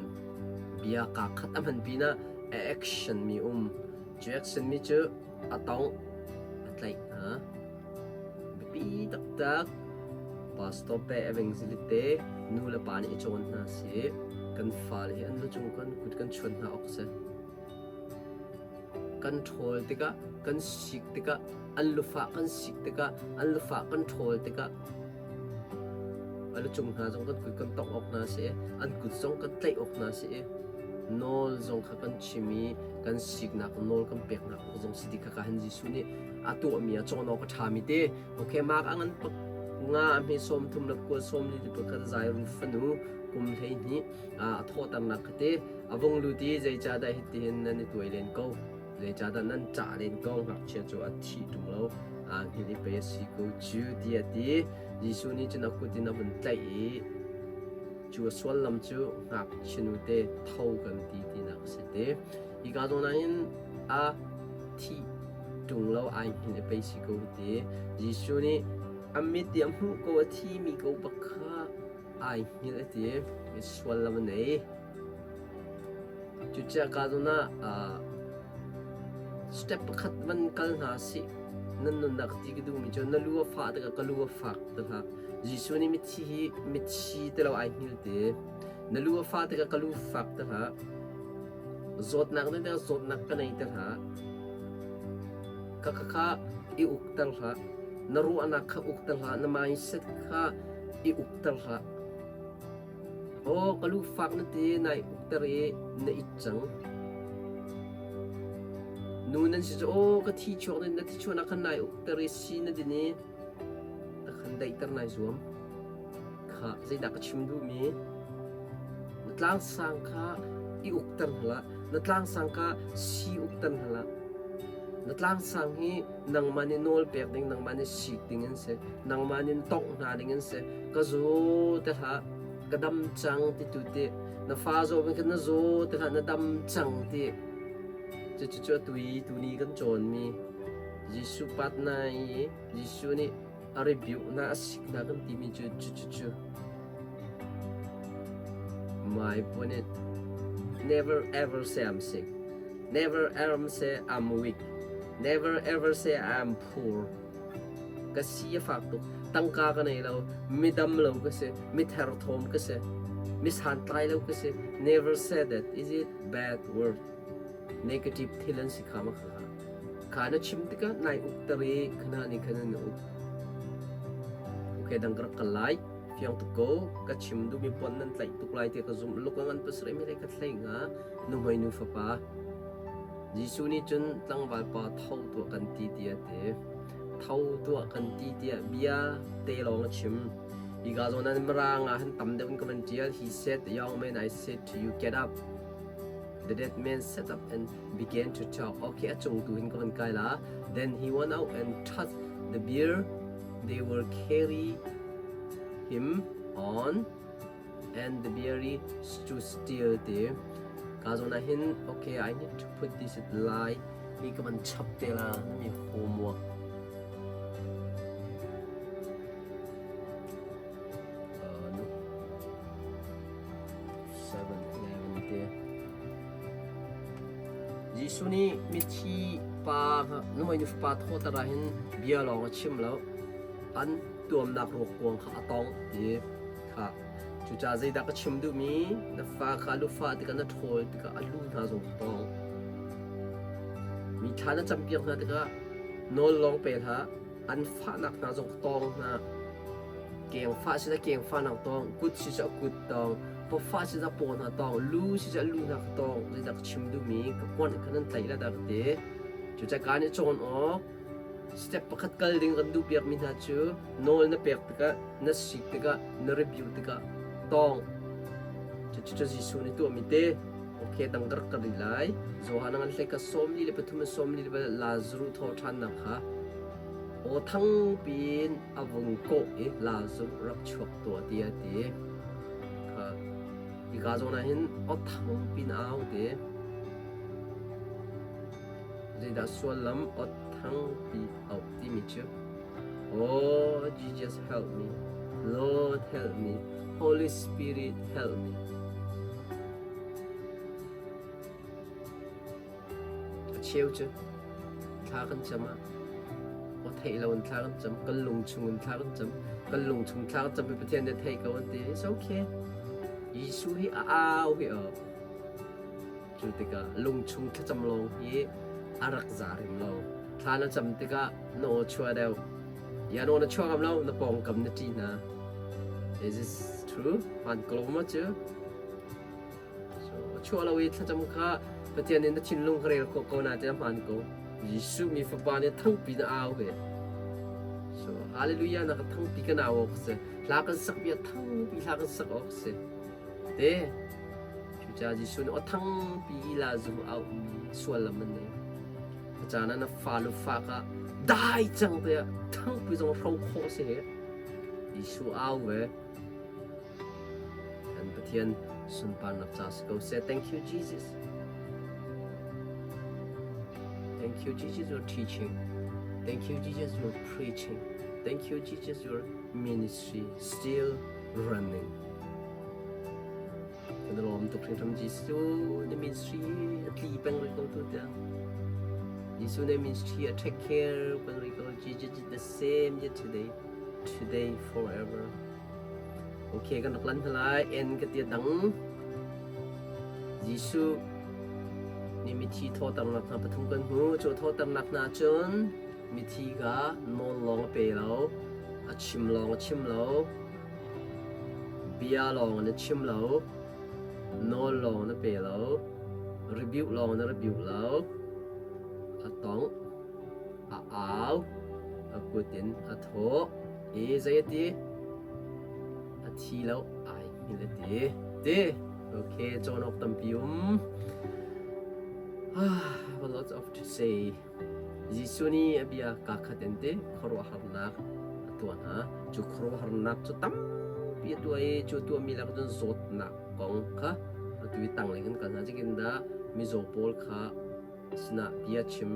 Bia kaa khat a hman pinah a action mi um. Cu action mi cu a tongh, a tlaih hna. Biapi taktak pastor pe evangelist te nu le pa nih i cawn hna sih. Kan fale hi an lu cung kan kut kan chuan hna awk si. Kan ṭhawl tikah, kan sik tikah, an lufah kan sik tikah, an lufah kan ṭhawl tikah a lucung hna zong kan kut kan tongh awk hna si i an kut zong kan tlaih awk hna si i nawl zong kha kan chim i kan siknak nawl kan peknak awk zong si ti kha ka han Jesuh nih a tuahmi a cawn awk a ṭhami te okay mak a ngan pak nga a hme sawm thum le kua sawm li pakhat Zairu fanu kum 12 a thawhternak kha te a vung lut i zeicahdah hitihin nan i tuai len ko zeicahdah nan ṭah len ko ngakchia cu a thih ṭung lo aa hngilh i pei a si ko cu tiah a ti Jesuh nih cun a kut in a vun tlaih i cu a suallam cu ngakchia nute tho kan ti tinak a si te hika zawn ah hin a thih ṭung lo ai hngilh i pei si ko hi ti Jesuh nih a mit i a hmuh ko a thimi ko bak kha ai hngilh a ti i suallam a nei. Cucaah ka zawn ah step pakhat van kal hna sih nan nunnak ti ka duhmi cu na lu a fah tikah ka lu a fak ti hlah. Jesuh nih mithi hi mithi ti lo ai hngil ti. Na lu a fah tikah ka lu fak ti hlah. Zawtnak na tikah zawtnak ka nei ti hlah. Ka kha kha i ukter hlah. Na ruahnak kha ukter hlah. Na mindset kha i ukter hlah. Aw ka lu fak na ti nai ukter i na it cang. Nu nan si cu aw ka thi chuak na na thi chuahnak khan nai ukter i si na din i na khan daihter nai zuam. Kha zeidah ka chim duhmi na tlangsang kha i ukter hlah na tlangsang kha si ukter hlah na tlangsang hi nangmah nih nawl pek ding nangmah nih sik ding an si nangmah nih tongh hna ding an si ka zaw te hlah ka dam cang ti tu ti na fa zaw ban khan na zaw te hlah na dam cang ti cu cu cu atu i tuni kan cawn mi Jesuh pat na i Jesuh nih a rebuke na a sik na kan timi cu cu cu cu. My point is never ever say I'm sick. Never ever say I'm weak. Never ever say I'm poor. Ka si a fak tuk. Tangka ka nei lo. Mi dam lo ka si. Mi therthawm ka si. Mi santlai lo ka si. Never say that. Is it bad word? Negative thil an si kha ma kha. Kha na chim tikah nai uk tar i khana nih khan an uk. Okay, dang ka rak kal lai. Fiang tuk ko. Ka chim duhmi pon nan tlaih tuk lai tiah ka zumh. Luk a ngan pasarih mi le ka thlei nga. Nuhmei nu fapa. Jesuh nih cun tlangval pa tho tuah kan ti tiah a ti. Tho tuah kan ti tiah bia te lawng a chim. Hi ka zawn ah Mirang ah han tam deuh in ka van ṭial. He said, the young man, I said to you, get up. The dead man sat up and began to talk. Okay, a cung tu hin ka van kai la. Then he went out and touched the bier they were carry him on and the bier stood still te. Ka zawn ah hin, okay, I need to put this at lai. Hi ka van chap te la, mi homework. No. 7, 11 te. Jesuh nih mithi pa nuhmei nu fapa thawhter ah hin bia lawng a chim lo. An tuamnak ruak kuang kha a tawngh ti kha. Cucaah zeidah ka chim duhmi na fa kha lufa tikah na ṭhawl tikah a lu hna zong kha tawng. Mi thla na campiak hna tikah nawl lawng pe hlah, an fahnak hna zong tawng hna. Keng fah si keng fahnak tawng, kut si seh kut tawng, paw fah si paw hna tawng, lu si seh lu hna ka tawng. Zeidah ka chim duhmi ka puan kha nan tlaih la dah ka ti. Cucaah ka nih cawn awk step pakhat kal ding kan duh piakmi hna cu nawl na pek tikah, na sik tikah, na review tikah tawng. Cucu Jesuh nih tuahmi te. Okay, dang ka rak ka rih lai. Johan ngan hlei ka 43 44 Lazarus thawh ṭhannak kha aw thang piin a vung kawh i Lazarus rak chuak tuah tiah a ti. Kha hika zawn ah hin aw thang piin a au ti. Zeidah sullam aw thang pi auh timi cu? Oh, Jesus help me. Lord help me. Holy Spirit help me. A cheu cu thla kan cam ah aw theih lo in thla kan cam, kan lung chung in thla kan cam, kan lung chung thla kan cam i Pathian nih thei ko an ti. It's okay. Jesuh hi a au hi aw. Cu tikah lungchung thlacam lawng hi a rak za rim lo. Thla na cam tikah na aw chuah deuh. Ya na aw na chuah ngam lo, na pawngkam na ṭih hna. Is this true? Hmaan ko lo maw cu? So, chuah lo i thlacam kha Pathian nih na thinlung ka rel khawh ko na ti a hmaan ko. Jesuh mi fapa nih thangpi na au ve. So, hallelujah na ka thangpi kan au awk si. Hla kan sak bia thangpi hla kan sak awk si. Te, Cucaah Jesuh nih aw thangpi i Lazarus auhmi suallam an nei. A caan ah na fa lu fak ah dai cang tiah thangpi zong hro khawh si he. Jesuh au ve. Kan Pathian sunparnak ca si ko seh. Thank you Jesus. Thank you Jesus your teaching. Thank you Jesus your preaching. Thank you Jesus your ministry still running. Kan i lawm tuk hringhran Jesuh na ministry a tli peng rih ko tu tiang. Jesuh na ministry a take care peng rih ko. Jesus is the same yesterday, today, forever. Okay, kan rak lan hna lai. En ka tia dang. Jesuh nih mithi thawhternak hna pathum kan hmu. Cu thawhternak hna cun mithi kha nawl lawng a pe lo, a chim lawng a chim lo, Bia lawng na chim lo, nawl lawng na pe lo, rebuke lawng na rebuke lo. A tongh, a au, a kut in a thawh i zei a ti? A thi lo, ai hngilh a ti. Ti? Okay, cawn awk tampi um. Ah, a lot of to say. Jesuh nih a bia kaa khat in ti khuaruahharnak a tuah hna. Cu khuaruahharnak cu tampi a tuah i cu tuahmi lak cun zawtnak kong kha atu i tanglei kan kal hna. Zeitindah mizaw pawl kha sinah bia chim,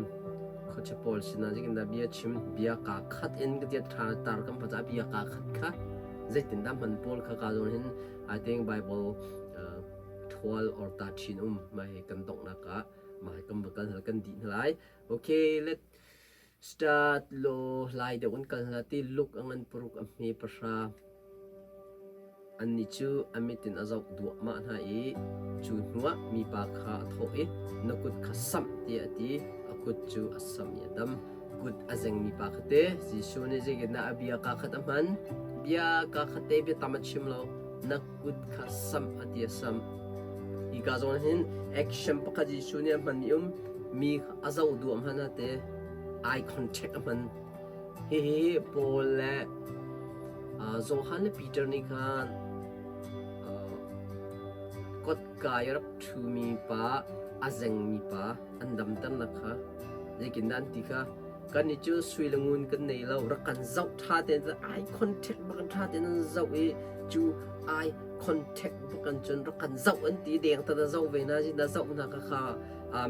khuachia pawl sinah zeitindah bia chim, bia kaa khat in ka tiah ṭha tar kan hman caah bia kaa khat kha zeitindah hman pawl kha kaa zawn hin I think Bible uh, khual or ta ṭhin um mah hi kan donghnak ah mah hi kan va kal hna kan dih hna lai. Okay, let start law lai deuh in kal hna ti luk a ngan paruk a hme pahra. Annih cu a mit in a zoh duahmah hna i cu hnuah mipa kha a thawh i, Na kut kha samh, tiah a ti. A kut cu a samh i a dam. Kut a zengmi pa kha te Jesuh nih zeitindah a bia kaa khat a hman? Bia kaa khat te bia tam a chim lo. Na kut kha samh a ti a samh. Hi ka zawn hin action pakhat Jesuh nih a hmanmi um mi a zoh duah hman a te eye contact a hman. Hihi Paul le Johan le Peter nih khan kotka i rak ṭhumi pa a zengmi pa an damternak kha zeitindah an ti kha kannih cu sui le ngun kan nei lo rak kan zoh ṭha tein eye contact bak in ṭha tein an zoh i cu eye contact bak in cun rak kan zoh an ti deng ta na zoh ve hna na zoh hna kha kha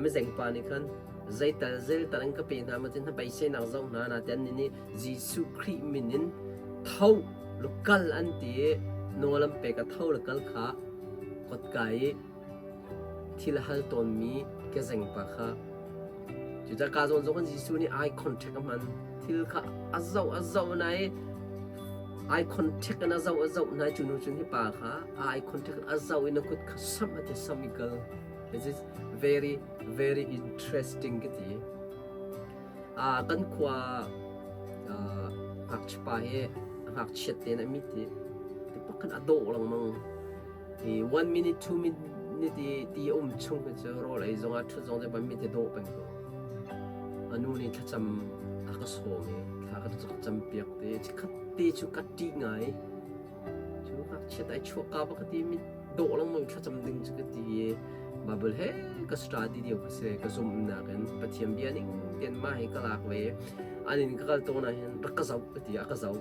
mizeng pa nih khan zeital zeltal an ka pe hna ma cun beiseinak zoh hna na ten nih Jesuh Khrih min in tho le kal an ti i nawl an pek a tho le kal kha kotka i thil a hal tawnmi kezeng pa kha cucaah ka zawn zong Jesuh nih eye contact a hman thil kha a zoh a zoh na i eye contact in a zoh a zoh na cu nu cun hi pa kha eye contact a zoh in a kut kha samh a ti samh i kal this is very very interesting ka ti. Kan khua ngakchiapa hi ngakchiat tein a mit i pakhat a dawh lengmang. I one minute, two minute i ti a um chung hi cu rawl ei zongah ṭhut zong cu mit hi dawh peng ko. A nu nih thlacam a ka sawm i thla ka cam piak te chikkhat te cu ka ṭih ngai. Cu ngakchiat ai chuahka bak ka ti mi dawh lengmang thlacam ding cu ka ti i Bible he ka study lio ka si ka zumhnak in Pathian bia ning tein mah hi ka lak ve an in ka kal tawn ah hin rak ka zoh ka ti a ka zoh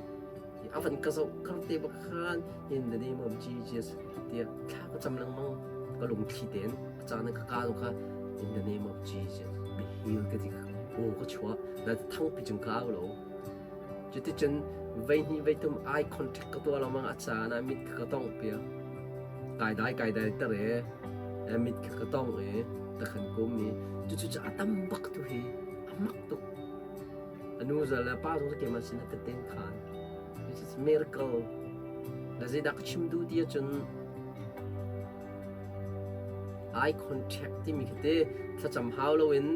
a van ka zoh kar te bak khan in the name of Jesus tiah thla ka cam lengmang ka lungthli tein a caan ka ka kha in the name of Jesus be healed ka ti aw ka chuah na thangpi cung ka au lo Cuticun voihnih voithum eye contact ka tuah lengmang a caan ah mit kha ka tongh piak. Kai dai kai dai ter i mit kha ka tongh i takhan kum i cucu cu a tam bak tu hi a mak tuk. A nu zal le pa zong keimah sin ah teten khan. This is miracle. Na zeidah ka chim duh ti ahcun eye contact timi khi te thlacam hau loin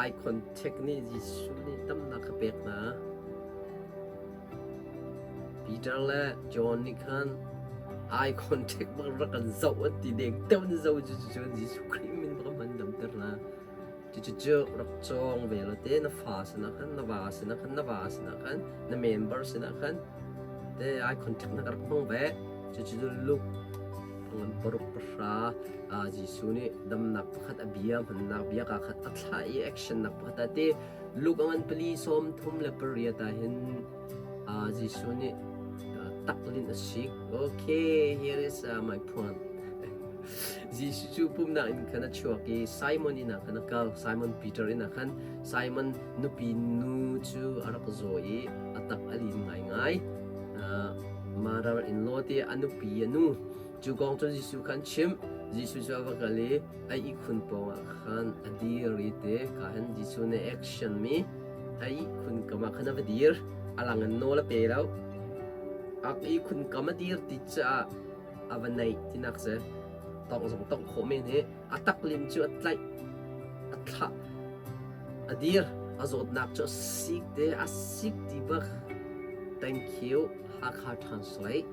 Eye contact nih Jesuh nih damnak a pek hna. Peter le John nih khan eye contact bak rak kan zoh an ti deng deuh an zoh cu cun Jesuh Khrih min bak an damter hna. Cucu rak cawng ve lo te na fa sinah khan na va sinah khan na va sinah khan na member sinah khan te eye contact na rak hmang ve. Cucu Luke ngan paruk pahra Jesuh nih damnak pakhat a bia hmannak bia ka khat a thlah i action nak pakhat a ti. Luke a ngan pali sawm thum le pariat ah hin Jesuh nih taklin a sik. Okay, here is my point. Jesuh cu pumnak in khan a chuak i Simon inn ah khan a kal. Simon Peter inn ah khan Simon nupi nu cu a rak zaw i a tak a lin ngaingai. Mother in law ti a nupi a nu cu kong cun Jesuh kha an chimh. Jesuh cu a va kal i a ihkhun pawngah khan a dir i te ka hin Jesuh nih action mi a ihkhun kam ah khan a va dir. A lang in nawl a pe lo. A ihkhun kam a dir ti caah a va naih tinak si. Tawng zong tawngh khawh men hi a taklim cu a tlaih a thlah a dir a zawtnak cu a sik te a sik ti bak thank you Hakha translate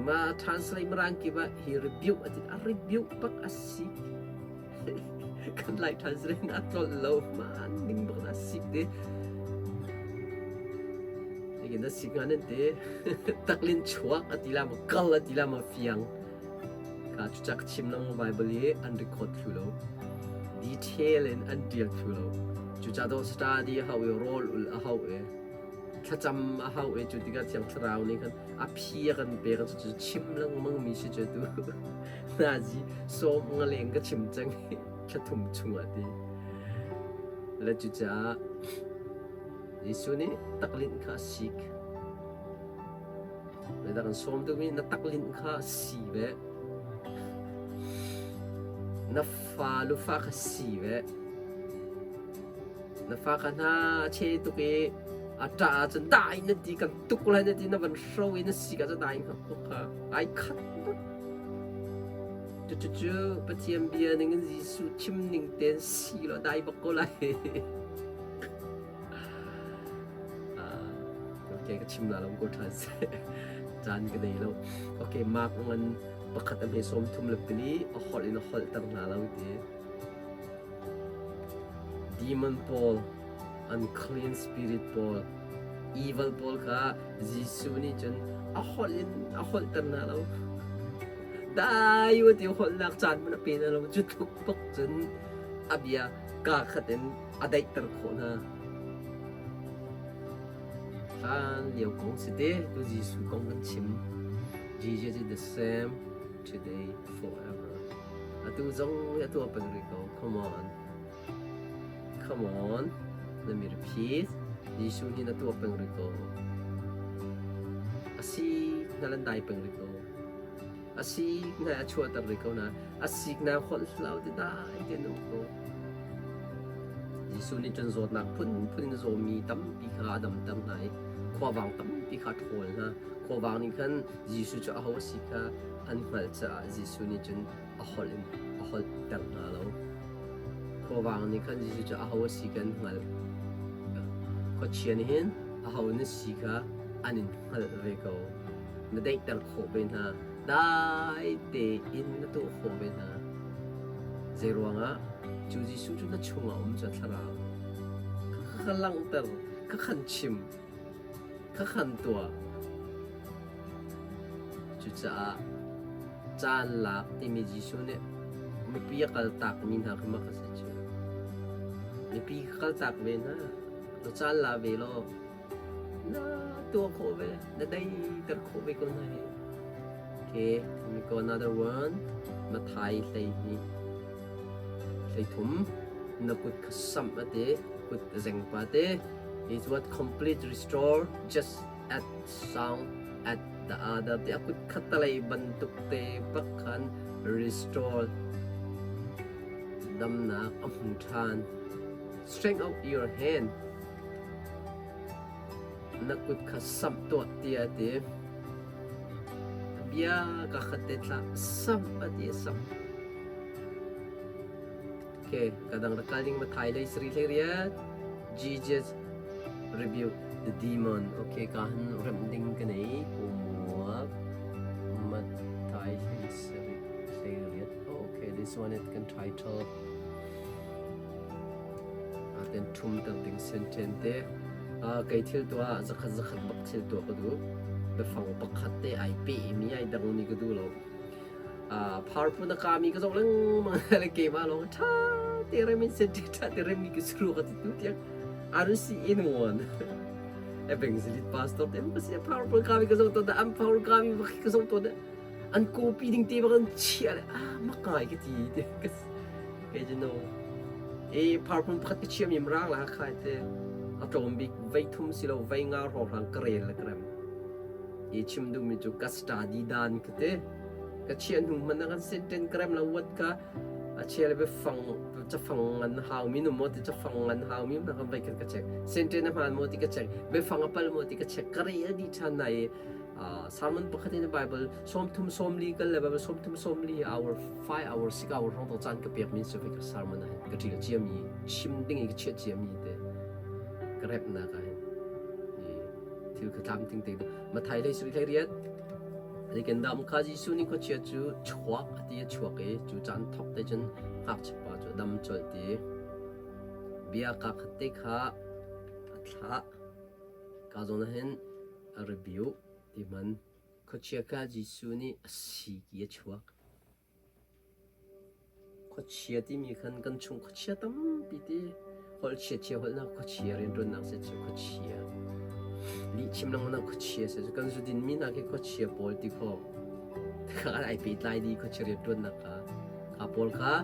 ma translate mirang kip ah hi rebuke a ti a rebuke bak a sik kan lai translate a tlolh lo ma ning bak a sik te Ikin na sik nga nan te taklin chuak a ti la ma kal a ti la ma fiang Ka cucak chim lengmang Bible i an record thlu lo. Detail in an ṭial thlu lo. Cucaah dawh study a hau i rawl ul a hau i thlacam a hau i cu tikah Thiang Thlarau nih khan a phi a kan pek cu chim lengmang mi si cu tu nazi sawm nga leng ka chim cang i thla thum chungah ti. Le cucaah Jesuh nih taklinh kha a sik. Zeidah kan sawm duhmi na taklinh kha si ve. Na fa lufa kha si ve. Na fa kha hna a che tuk i a ṭah ahcun dai na ti kan tuk lai na ti na van hro i na sik ahcun dai hnga khuk kha ai khat bak. Cucu Pathian bia ning in Jesuh chim ning tein si law dai bak ko lai. Okay, ka chim la lo ko ṭhan seh. Caan ka nei lo. Okay, Mark ngan pakhat a hme 34 a holh in a holhter hna lo ti. Demon pawl, unclean spirit pawl, evil pawl kha Jesuh nih cun a holh in a holhter hna lo. Dai u ti holhnak caan hmanh a pe hna lo. Cu tluk bak cun a bia kaa khat in a daihter khawh hna. Hlan lio kong si te, tu Jesuh kong kan chim. Jesus is the same today forever. Atu zong atu a peng rih ko. Come on. Come on. Let me repeat. Jesuh nih na tuah peng rih ko. Asi na lan dai peng rih ko. A sik na a chuahter rih ko na. A sik na holh hlau ti dai te um ko. Jesuh nih cun zawtnak phunphun in zawmi tampi kha a damter hna i khuavang tampi kha a ṭhawl hna. Khuavang nih khan Jesuh cu aho a si kha an hngalh caah Jesuh nih cun a holh in a holhter hna lo. Khuavang nih khan Jesuh cu aho a si kha an hngalh. Khuachia nih hin aho na si kha an in hngalh ve ko. Na daihter khawh ve hna. Dai tein na tuah khawh ve hna. Zeiruangah cu Jesuh cu na chungah um cu thlarau kha langhter, kha khan chim, kha khan tuah. Cucaah caan lak timi Jesuh nih mipi a kaltakmi hna kha mak a si cu. Mipi kha kaltak ve hna. Na caan la ve law na tuah khawh ve, na daiter khawh ve ko hna hi. Okay, let me go another one. Mathai 12 13 na kut kha samh a ti, kut zeng pa te. Is what complete restore just at sound at the other te a kut khatalei bantuk te bak khan restore damnak a hmu ṭhan. Strength out your hand. Na kut kha samh tuah tiah a ti. Bia ka khat te thlah samh a ti a samh. Okay, kadang rak kal ding Mathai lei sari hlei riat. Jesus rebuke the demon. Okay, ka han rem ding ka nei. Pumuak Mathai hlei sari hlei riat. Okay, this one it kan title. Aten thum ter ding senten te. Kei thil tuah zakhat zakhat bak thil tuah ka duh. Biafang pakhat te ai pe mi ai dang mi ka duh lo. Phar phun a kami ka zoh lengmang le keimah lawng ṭha te rem in sen ṭha te rem mi ka suru ka ti tu tiang I don't see anyone. Evangelist pastor te ka si phar phun kami ka zoh to da an phar kami bak ka zoh to da an copy ding te bak an chia le ah makai ka ti te ka kei you know e phar phun pakhat ka chia mi mrang la khai te a tlawm bik vei thum si lo vei nga hrawng ka rel la ka rem I chim duhmi cu ka study dan ka ti. Ka chiah hnu hmanh ah kan senten ka rem lo wat ka a chia le biafang cafang ngan haumi nu maw ti cafang ngan haumi na kan vai ka check senten a hmaan maw ti ka check biafang a pal maw ti ka check ka rel dih ṭhan na i sermon pakhat in Bible 34 kal le Bible 34 hour 5 hour 6 hour hrawng to caan ka pek min si ka sermon ah ka ṭil ciami chim ding i ka chiah ciami te ka rep nak ah hin thil kha tlamtling te Mathai lei sui hlei riat Zeiken dam kha Jesuh nih khuachia cu chuak a ti a chuak i cu caan thawk te cun ngakchia pa cu a dam colh ti bia kaa khat te kha a thlah ka zawn ah hin a rebuke ti hman khuachia kha Jesuh nih a siki a chuak Khuachia timi khan kan chung khuachia tampi ti holh chiachia holhnak khuachia rianṭuannak si cu khuachia lihchim lengmang khuachia si cu kan zudin mi hna khi khuachia pawl ti kho kha ai pehtlai dih khuachia rianṭuannak kha kha pawl kha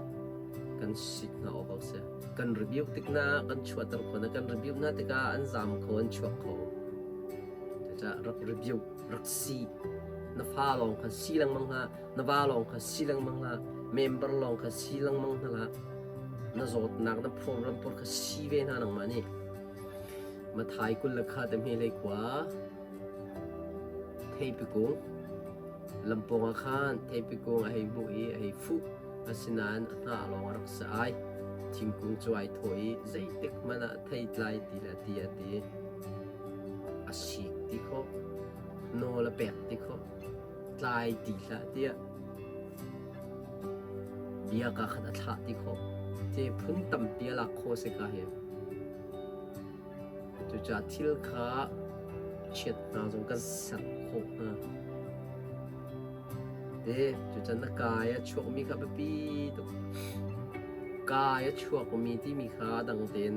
kan sik hna awk a si kan rebuke tik na kan chuahter kho na kan rebuke hna tikah an zam kho an chuak kho cucaah rak rebuke rak si na fa lawng kha si lengmang hlah na va lawng kha si lengmang hlah. Member lawng kha si lengmang hna hlah. Na zawtnak na problem pawl kha si ve hna nangmah nih. Mathai 20 le kha te hme hlei khua theipi kung lampawng ah khan theipi kung a hei hmuh i a hei fuh. Asinain a hnah lawng a rak si ai. Thingkung cu ai thawh i zeitik hmanh ah thei tlai ti le ti a ti. A sik ti khawh, nawl a pek ti khawh, tlai ti hlah tiah bia kaa khat a thlah ti khawh. Te phun tampi a lak khawh si ka hi. Cucaah thil kha chiat hna zong kan ser khawh hna. Te cucan na kai a chuakmi kha biapi tuk. Kai a chuakmi timi kha dang tein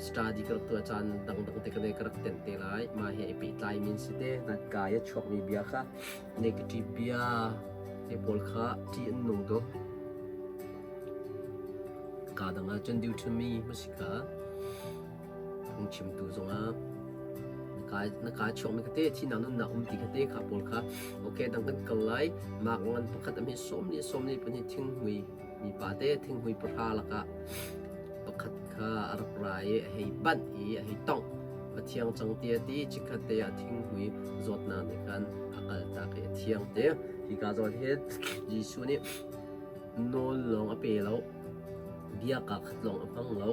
study ka rak tuah caan dangdang te ka ka rak tenh te lai. Mah he i pehtlai min si te. Na kai a chuakmi bia kha negative bia te pawl kha ṭih an nung tuk. Kaa dang ah cun Deuteronomy hmasika phungchimtu zongah na kaa chuakmi kha te thihnak nunnak um ti kha te kha pawl kha okay dang kan kal lai. Mark ngan pakhat a hme 44 pahnih thinghmui mipa te thinghmui pahra lakah pakhat kha a rak ra i a hei banh i a hei tongh. A thiang cang ti a ti. Chikkhat te ah thinghmui zawtnak nih khan a kaltak i a thiang te. Hika zawn hi Jesuh nih nawl lawng a pe lo, bia kaa khat lawng a hmang lo,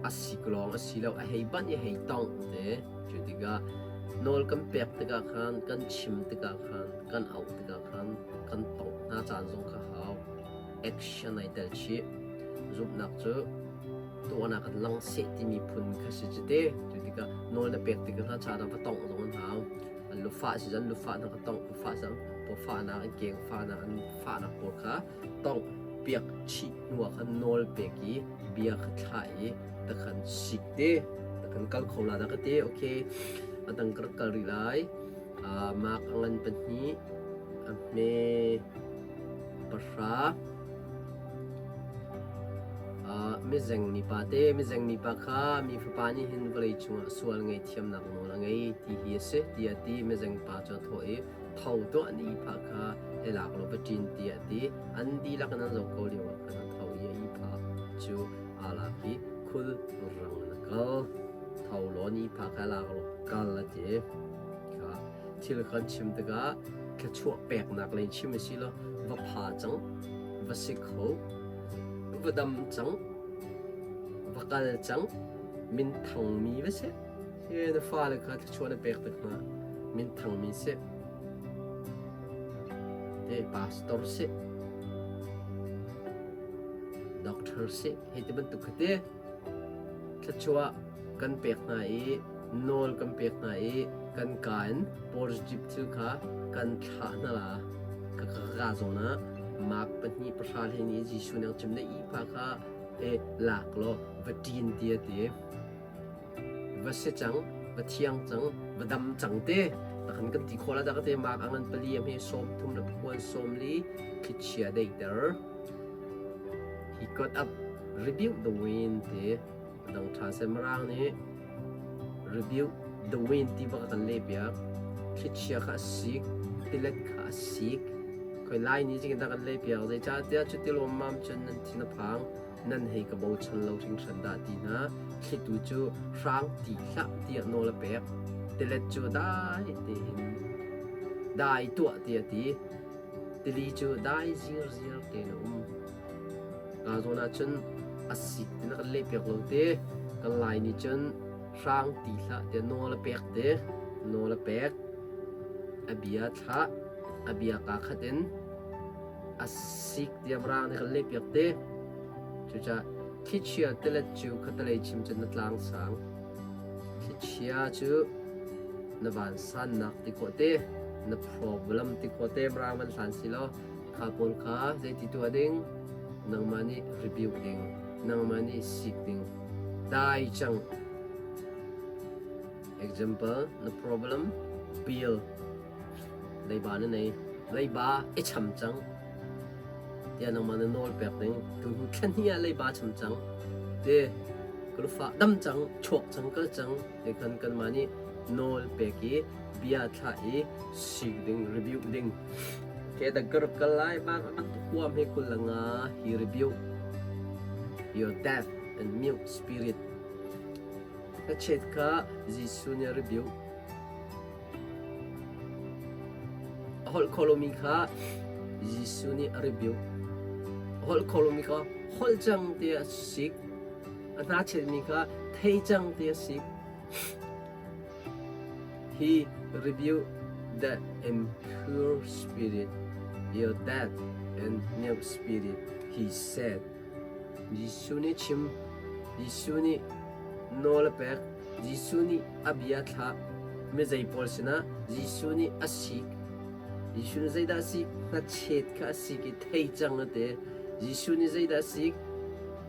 a sik lawng a si lo, a hei banh i a hei tongh te. Cu tikah nawl kan pek tikah khan, kan chim tikah khan, kan auh tikah khan kan tongh hna caan zong kha hau. Action ai tel chih. Zumhnak cu tuahnak in lang seh timi phun kha si cu te. Cu tikah nawl na pek tikah khan caan ah va tongh zong an hau. An lufah si cun lufah hna kha tongh, fah cang, pawfahnak, an keng fahnak, an fahnak pawl kha tongh piak chih hnu ah khan nawl pek i bia kha thlah i takhan sik te takhan kal kho la dah ka ti. Okay, a dang ka rak kal rih lai. Mark a ngan pahnih, a hme pahra. Mizeng mipa te, mizeng mipa kha mi fapa nih hin vawlei cungah sual ngaihthiamnak nawl a ngei ti hi a si tiah a ti. Mizeng pa cu a thawh i, Tho tuah na ihphah kha i lak law va ṭin tiah a ti. An dihlak in an zoh ko lioah khan a tho i a ihphah cu aa lak i khul rang in a kal. Tho law na ihphah kha lak law kal a ti. Kha thil kan chim tikah thluachuah peknak lei chim a si lo, va pha cang, va si kho, va dam cang, va kal cang, minthangmi va si. Hi na fale kha thluachuah na pek tik hna, minthangmi si. Te pastor si, doctor si, hei ti bantuk kha te. Thluachuah kan pek hna i nawl kan pek hna i kan kaa in positive thil kha kan thlah hna la. Ka ka zawn ah Mark pahnih pahra hlei nih Jesuh nih a chim na ihphah kha e lak law va ṭin ti a ti. Va si cang, va thiang cang, va dam cang te. Takhan kan ti khawh la dah ka te Mark a ngan pali a hme sawm thum le pakua sawm li thlichia deiter. He got up rebuke the wind ti dang ṭha seh Mirang nih rebuke the wind ti bak a kan lehpiak. Thlichia kha a sik, tilet kha a sik. Khoi Lai nih zeitin dah kan lehpiak? Zeicahtiah cuti lawmmam cun nan thin a phang, nan hei ka bochan lo hringhran dah ti hna. Thlitu cu hrang ti hlah tiah nawl a pek. Tilet cu dai tein dai tuah tiah a ti. Tili cu dai zirziar tein a um. Ka zawn ahcun a sik ti na kan lehpiak lo te. Kan Lai nih cun hrang ti hlah tiah nawl a pek te. Nawl a pek. A bia thlah. A bia kaa khat in a sik tiah Mirang nih kan lehpiak te. Cucaah thlichia tilet cu khatalei chim cun na tlang sang. Thlichia cu na vansannak ti khawh te, na problem ti khawh te Mirang van hlan si law kha pawl kha zeiti tuah ding, nangmah nih rebuke ding, nangmah nih sik ding. Dai cang. Example, na problem, bill, leiba na nei, leiba i cham cang. Tiah nangmah na nawl pek ding. Tu hnu thla hnih ah leiba cham cang. Te, ka dam cang, chuak cang, kal cang. Te khan kanmah nih nawl pek i bia thlah i sik ding, rebuke ding. Okay, the kal lai bang bantuk huam he kul nga he rebuke your deaf and mute spirit. Ka chet kha Jesuh nih rebuke. A holh kho lomi kha Jesuh nih a rebuke. A holh kho lomi kha holh cang tiah a sik. A hnachetmi kha thei cang tiah a sik. He rebuked the impure spirit, your dead and mute spirit, he said. Jesuh nih chim, Jesuh nih nawl a pek, Jesuh nih a bia thlah, mizei pawl sinah Jesuh nih a sik. Jesuh nih zeidah a sik? Hnachet kha a sik i thei cang a ti. Jesuh nih zeidah a sik?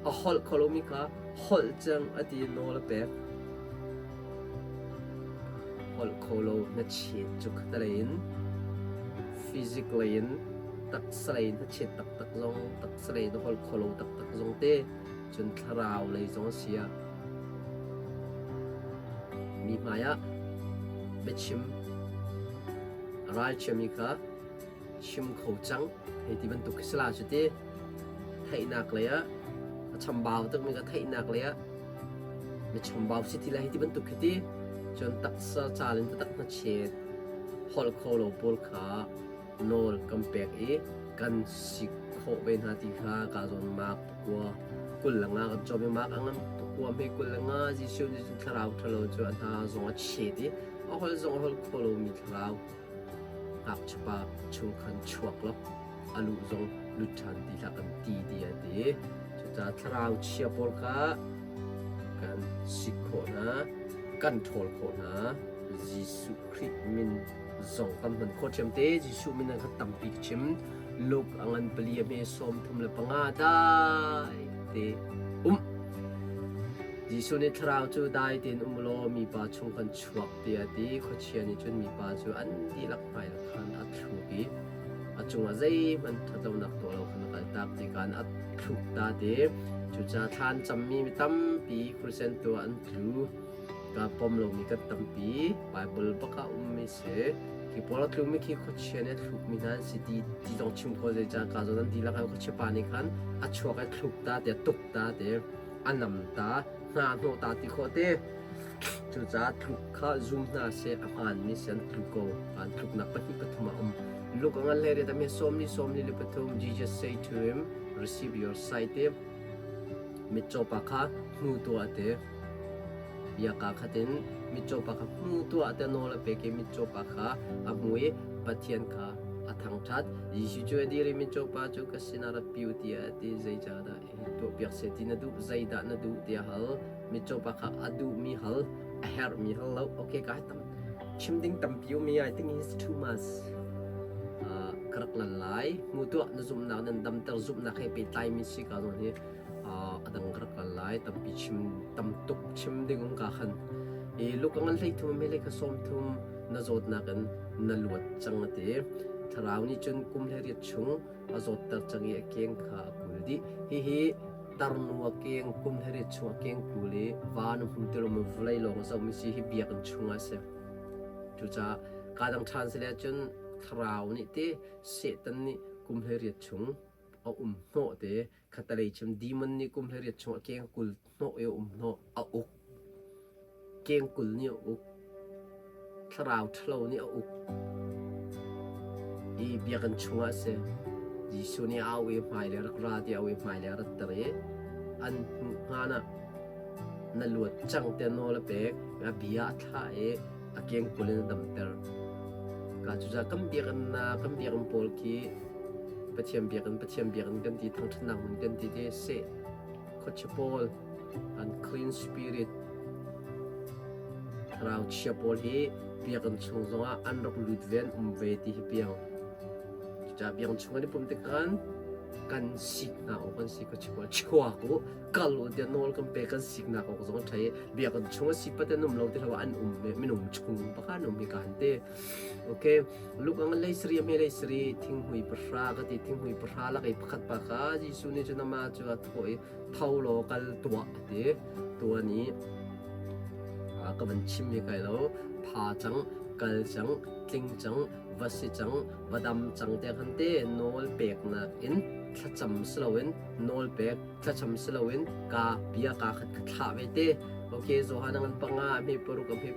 A holh kho lomi kha holh cang a ti i nawl a pek. Holh kho lo hnachet cu khatalei in physically in taksa lei in hnachet taktak zong taksa lei in holh kho lo taktak zong te cun thlarau lei zong a si ah mi hmai ah biachim a ralchiami kha chim kho cang hei ti bantuk khi si la cu ti theihnak lei ah a chambau tukmi ka theihnak lei ah mi chambau si ti lai hei ti bantuk khi ti cun taksa cal in taktak hnachet holh kho lo pawl kha nawl kan pek i kan sik khawh ve hna ti kha ka zawn mak pakua kul le nga kan cawm i mak a ngan pakua hme kul le nga Jesuh nih cun thlarau ṭhalo cu a hna zong a chet i a holh zong a holh kho lomi thlarau ngakchiapa chung khan chuak law a luh zong lut ṭhan ti hlah kan ti tiah a ti. Cucaah thlarau chia pawl kha kan sik khawh hna, kan ṭhawl khawh hna. Jesuh Khrih min zong kan hman khawh ṭhiam te. Jesuh min kha tampi ka chim. Luke a ngan pali a hme 35 dai te um. Jesuh nih thlarau cu dai tein um law mipa chung kan chuak tiah a ti. Khuachia nih cun mipa cu an dihlak hmaiah khan a thluk i a cungah zeihmanh ṭhatlonak tuah lo khan a kaltak tikah a thluk ta te. Cucaah thla an cammi mi tampi Christian tuah an tlu. Ka pom lomi kan tampi. Bible bak ah ummi si. Khi pawl a tlumi khi khuachia nih a thlukmi hna an si ti ti zong chim ko zeicah ka zawn an dihlak ah khuachia pa nih khan a chuak i thluk ta te tuk ta te a nam ta hna hnawh ta ti khawh te. Cucaah tluk kha zum hna seh, a hmaanmi si an tlu ko. An tluknak pahnih pathum a um. Luke a ngan hlei riat a sawmli sawmli le pathum Jesus say to him, receive your sight. Mitcaw pa kha hmu tuah a ti. Biaka khat in mitcaw pa kha hmu tuah tiah nawl a pek i mitcaw pa kha a hmu i Pathian kha a thangṭhat. Jesuh cu a dir i mitcaw pa cu ka sinah rat pi u tiah a ti. Zeicahdah tuahpiak seh ti na duh? Zeidah na duh tiah a hal. Mitcaw pa kha a duhmi hal, a herhmi hal lo. Okay, ka tam chim ding tampi um i I think it's too much. Ka rak lan lai. Mu tuah na zumhnak nan damter zumhnak he pehtlaimi si ka zawn hi a dang ka rak lan lai. Tampi chim tam tuk chim ding um ka khan. I luk a ngan hlei thum me hlei kha sawm thum na zawtnak in na luat cang a ti. Thlarau nih cun kum hlei riat chung a zawtter cang i a keng kha a kul dih. Hihi tarnu a keng kum heriat chung a keng kul i van a hmu ti lo vawlei lawng a zohmi si hi biakinn chung ah a si. Cucaah kaa dang ṭhan si le cun thlarau nih te Satan nih kum 18 chung a um hnawh te khatalei chim demon nih kum 18 chung a keng kul hnawh i a um hnawh a uk Kengkul nih a uk. Thlarau ṭhalo nih a uk. I biakinn chungah a si. Jesuh nih a au i hmailei rak ra tiah a au i hmailei a ratter i an hmuh hngan ah na luat cang tiah nawl a pek. A bia a thlah i a kengkul in a damter. Ka cucaah kan biakinn kan biakinn pawl khi Pathian biakinn Pathian biakinn kan ti thangṭhatnak hmun kan ti ti seh khuachia pawl unclean spirit thlarau chia pawl hi biakinn chung zongah an rak lut ve an um ve ti hi piang cucaah biakinn chung an i pum tik khan kan sik hna awk an si khuachia pawl chuak u kal u tiah nawl kan pe kan siknak awk zong a ṭha i biakinn chung a si pat an um lo ti hlo an um minung chung bak an um hi ka han ti Okay, Luke ang lei sari a hme lei sari thinghmui pahra ka ti thinghmui pahra lak i pakhat pa kha Jesuh nih cun amah cu a thawh i tho law kal tuah a ti. Tuan i ka van chim hi kai lo tha cang kal cang tling cang Va si cang, va dam cang tiang han te nawl peknak in thlacam si loin nawl pek thlacam si loin ka bia ka khat ka thlah ve te. Okay, Johan ngan panga hme paruk hme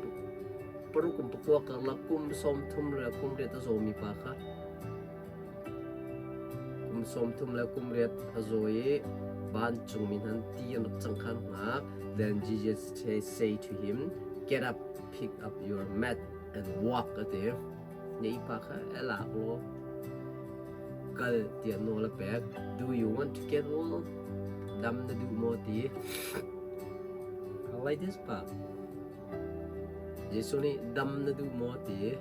paruk kum pakua karlak kum 30 le kum riat a zawmi pa kha kum 30 le kum riat a zaw i vancungmi hna ti an rak cang kha an hngak. Then Jesus say to him, Get up, pick up your mat and walk a ti. Na pa kha a lak law kal tiah nawl a pek. Do you want to get well? Dam na duh maw ti? I like this part. Jesuh nih dam na duh maw ti?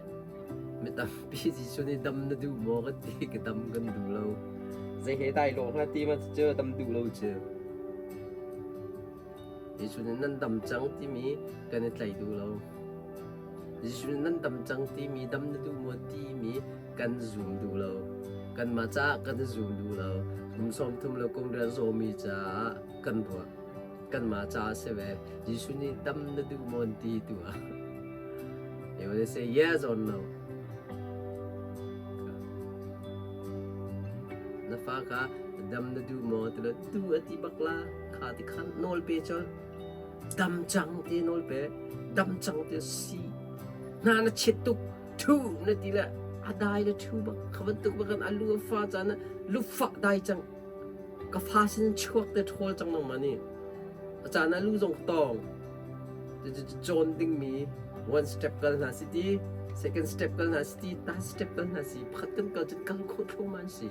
Mi tampi Jesuh nih dam na duh maw kan ti ka dam kan duh lo. Zei he dai lawng hna ti ma cu dam duh lo cu. Jesuh nih nan dam cang timi kan i tlaih duh lo. Jesuh nih nan dam cang timi dam na duh maw timi kan zum duh lo. Kanmah caah kan zum duh lo. Kum 30 le kum riat zawmi caah kan ruah. Kanmah caah si ve. Jesuh nih dam na duh maw an ti tu ah. They will say yes or no. Na fa kha dam na duh maw ti lo tu a ti bak la kha ti khan nawl pe chol dam cang ti nawl pe dam cang ti si hna na chit tuk thu na ti le a dai le thu bak kha bantuk bak kan alu a fa caan lu fa dai cang Ka fa sin chuak te ṭhawl cang nangmah nih. A caan ah lu zong ka tawng. Cawn dingmi one step kal hna si ti, second step kal hna si ti, third step kal hna si, pakhat kan kal cun kal khawh thluahmah an si.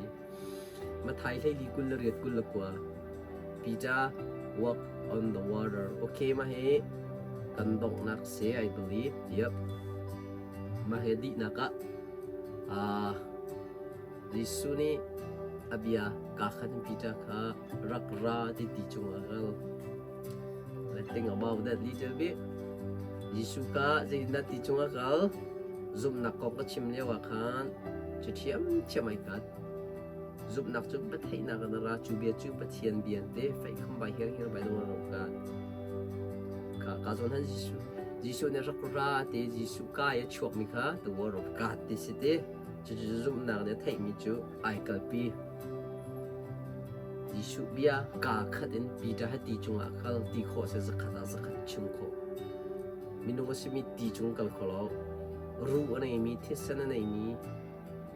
Mathai hleili 28 29. Peter walk on the water. Okay, mah hi kan donghnak si, I believe. Yep. Mah hi dihnak ah uh, Jesuh nih a bia kaa khat in Peter kha rak ra ti ti cungah kal. Let's think about that little bit. Jesuh ka zeitindah ti cungah kal? Zumhnak kong ka chim lio ah khan cu ṭhiamṭhiam ai kat. Zumhnak cu biatheihnak in a ra, cu bia cu Pathian bia an ti. Fei kham bai her her bai dong ro ka. Ka ka zawn han Jesuh. Jesuh nih rak ra ti Jesuh ka i a chuakmi kha the word of God ti si ti. Cucu zumhnak nih a theihmi cu ai kalpi. Jesuh bia kaa khat in Peter he ti cungah kal ti khawh si zakhat ah zakhat chim khawh. Minung a simi ti cung kal kho lo. Ruh a neimi, thisen a neimi,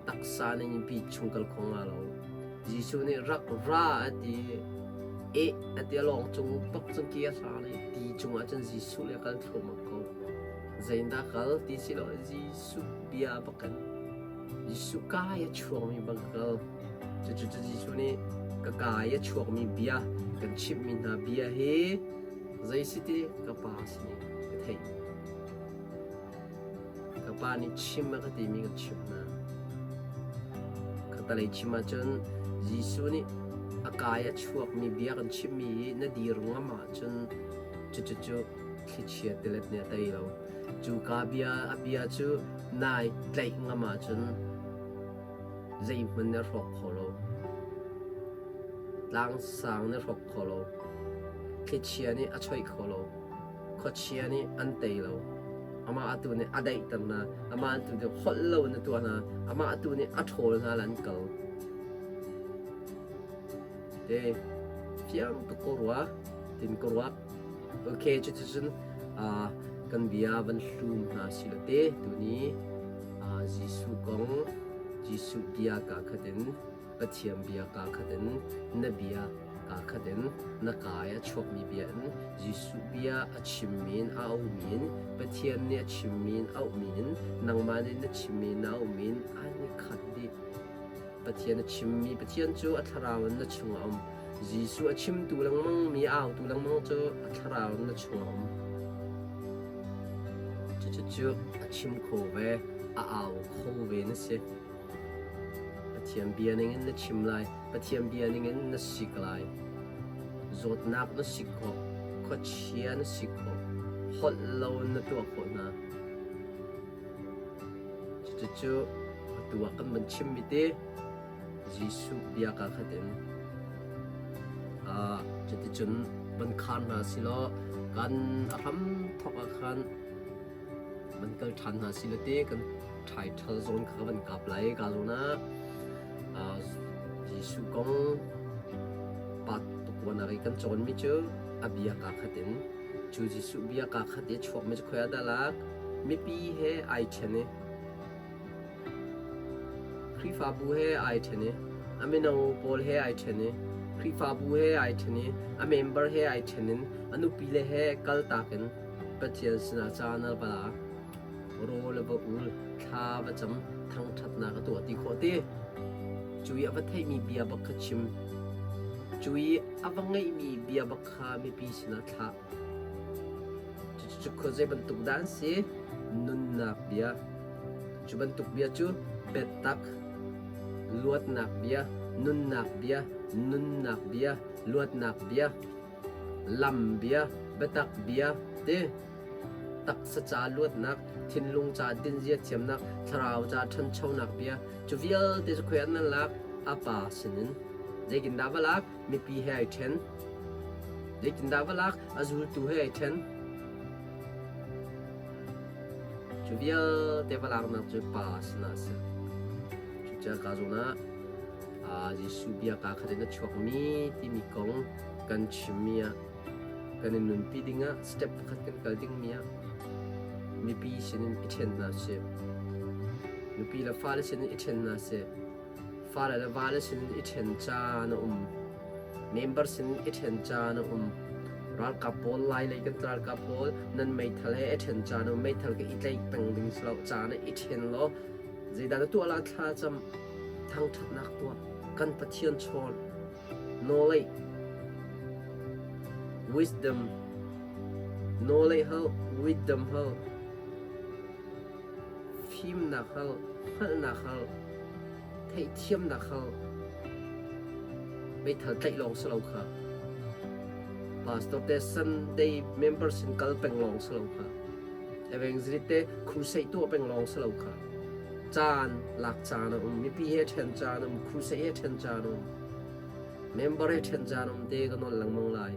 taksa a neimi pi chung kal kho nga lo. Jesuh nih rak ra a ti. Eh a ti a lawng cung tok cun ki a hlang i ti cungah cun Jesuh le kal thluahmah ko. Zeidah kal ti si lo Jesuh bia bakin Jesuh kai a chuakmi bang ka kal. Cucu cu Jesuh nih ka kai a chuakmi bia kan chimhmi hna bia hi zei si ti ka pa sin in ka theih. Ka pa nih chim a ka timi ka chimh hna. Khatalei chim ahcun Jesuh nih a kai a chuakmi bia kan chimhmi hi na dir ngam ahcun cucu cu thlichia tilet nih a tei lo. Cu ka bia a bia cu nai tlaih ngam ahcun zeihmanh na hrawk kho lo. Tlang sang na hrawk kho lo. Thlichia nih a choih kho lo. Khuachia nih an tei lo. Amah atu nih a daihter hna. Amah atu nih holh lo in a tuah hna. Amah atu nih a ṭhawl hna le an kal. Te fiang tuk ko rua. Tin ko rua. Okay, cuticun kan bia van hlum hna si lo te tuni Jesuh kong Jesuh bia kaa khat in Pathian bia kaa khat in na bia kaa khat in na kaa i a chuakmi bia in Jesuh bia a chimmi in a aumi in Pathian nih a chimmi in auhmi in nangmah nih na chimmi na auhmi in an i khat dih. Pathian a chimmi Pathian cu a thlarau in na chungah a um. Jesuh a chimtu lengmang mi a autu lengmang cu a thlarau in na chungah a um. Cucu a chim kho ve, a au kho ve na si. Pathian bia ningin na chim lai, Pathian bia ningin na sik lai. Zawtnak na sik khawh, khuachia na sik khawh, holh lo in na tuah khawh hna. Cucu atu ah kan van chimmi te Jesuh bia kaa khat in cuticun van khar hna silaw kan a hram thawk ah khan van kal ṭhan hna sila te kan. Title zawn kha ka van kap lai ka zawn ah Jesuh kong part pakuanak i kan cawnmi cu a bia kaa khat in cu Jesuh bia kaa khat i a chuakmi cu khoi ah dah lak mipi he ai ṭhen i Khrihfabu he ai ṭhen i a mino pawl he ai ṭhen i Khrihfabu he ai ṭhen i a member he ai ṭhen in a nupile he kaltak in Pathian sinah caan a va la. Rawl a va ul, thla va cam, thangṭhatnak a tuah ti khawh ti. Cu i a va theihmi bia bak kha chim. Cu i a va ngeihmi bia bak kha mipi sinah thlah. Cucu khuazei bantuk dah an si? Nunnak bia. Cu bantuk bia cu biatak, luatnak bia, nunnak bia, nunnak bia, luatnak bia, lam bia, biatak bia ti taksa ca luatnak, thinlung ca dinzia thiamnak, thlarau ca ṭhanchonak bia, cu vialte cu khoi ah nan lak? A pa sinin. Zeitindah va lak? Mipi he ai ṭhen. Zeitindah va lak? A zultu he ai ṭhen. Cu vialte va laknak cu pa sinah a si. Cucaah ka zawn ah Jesuh bia kaa khat in a chuakmi timi kong kan chimmi ah kan i nunpi dingah step pakhat kan kal dingmi ah mipi sinin i ṭhen hna sih. Nupi le fale sinin i ṭhen hna sih. Fale le vale sinin i ṭhen caan a um. Member sinin i ṭhen caan a um. Ralkap pawl lai lei kan ralkap pawl nan meithal he i ṭhen caan a um. Meithal ka i tlaih peng ding si lo. Caan ah i ṭhen law zeidah na tuah la thla cam thangṭhatnak tuah kan Pathian chawn knowledge wisdom knowledge hal wisdom hal Fimnak hal, hngalhnak hal, theihthiamnak hal, meithal tlaih lawng si lo kha. Pastor te Sunday member sin kal peng lawng si lo kha. Evangelist te crusade tuah peng lawng si lo kha. Caan lak caan a um, mipi he ṭhen caan a um, crusade he ṭhen caan a um. Member he ṭhen caan a um te ka nawl lengmang lai.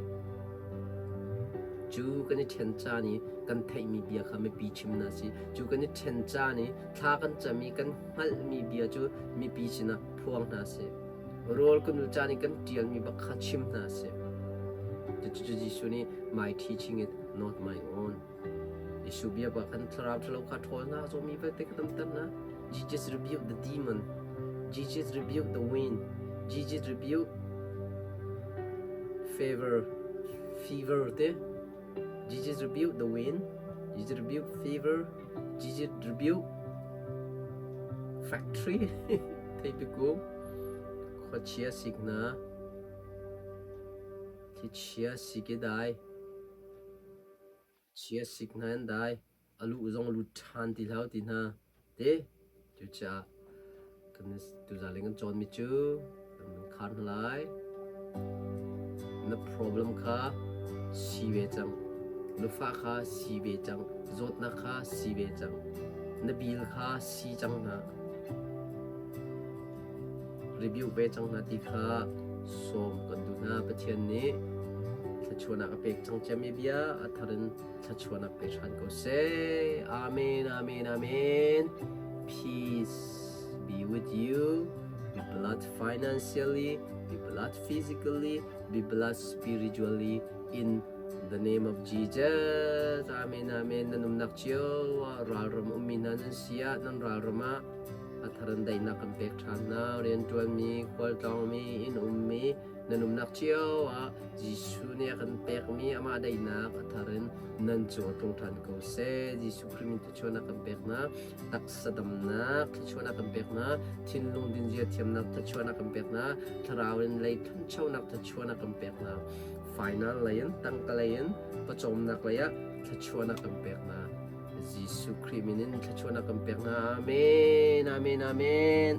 Cu kan i ṭhen caan i kan theihmi bia kha mipi chim hna sih. Cu kan i ṭhen caan i thla kan cam i kan hngalhmi bia cu mipi sinah phuang hna sih. Rawl kan ul caan i kan ṭialmi bak kha chim hna sih. Cucu Jesuh nih my teaching is not my own. Jesuh bia bak khan thlarau ṭhalo kha ṭhawl hna, a zawmi vialte ka damter hna. Jesus rebuked the demon. Jesus rebuked the wind. Jesus rebuked fever, fever te. Jesus rebuked the wind. Jesus rebuked fever. Jesus rebuked factory. Theipi kung. Khuachia sik hna. Thlichia sik i dai. Chia sik hna an dai. A luh zong lut ṭhan ti hlah ti hna ti. Cucaah kan tuzaan kan cawnmi cu kan khar hna lai. Na problem kha si ve cang. Nufa kha si ve cang. Zawtnak kha si ve cang. Na bil kha si cang hna. Review ve cang hna ti kha sawm kan duh hna. Pathian nih thluachuahnak a pek cang ciami bia a thar in thluachuahnak pe ṭhan ko seh. Amen, amen, amen. Peace be with you. Be blessed financially, be blessed physically, be blessed spiritually in the name of Jesus. Amen, amen. Nan umnak cio ah ralram ummi hna nan si ah nan ralram ah a thar in daihnak kan pek ṭhan hna. Rianṭuanmi, khualtlawngmi, inn ummi nan umnak cio ah Jesuh nih a kan pekmi amah daihnak a thar in nan cung a tlung ṭhan ko seh. Jesuh Khrih min thluachuahnak kan pek hna. Taksa damnak thluachuahnak kan pek hna. Thinlung dinzia thiamnak thluachuahnak kan pek hna. Thlarau in lei ṭhanchonak thluachuahnak kan pek hna. Final lei in, tangka lei in, pawcawmnak lei ah thluachuahnak kan pek hna. Jesuh Khrih min in thluachuahnak kan pek hna. Amen. Amen. Amen.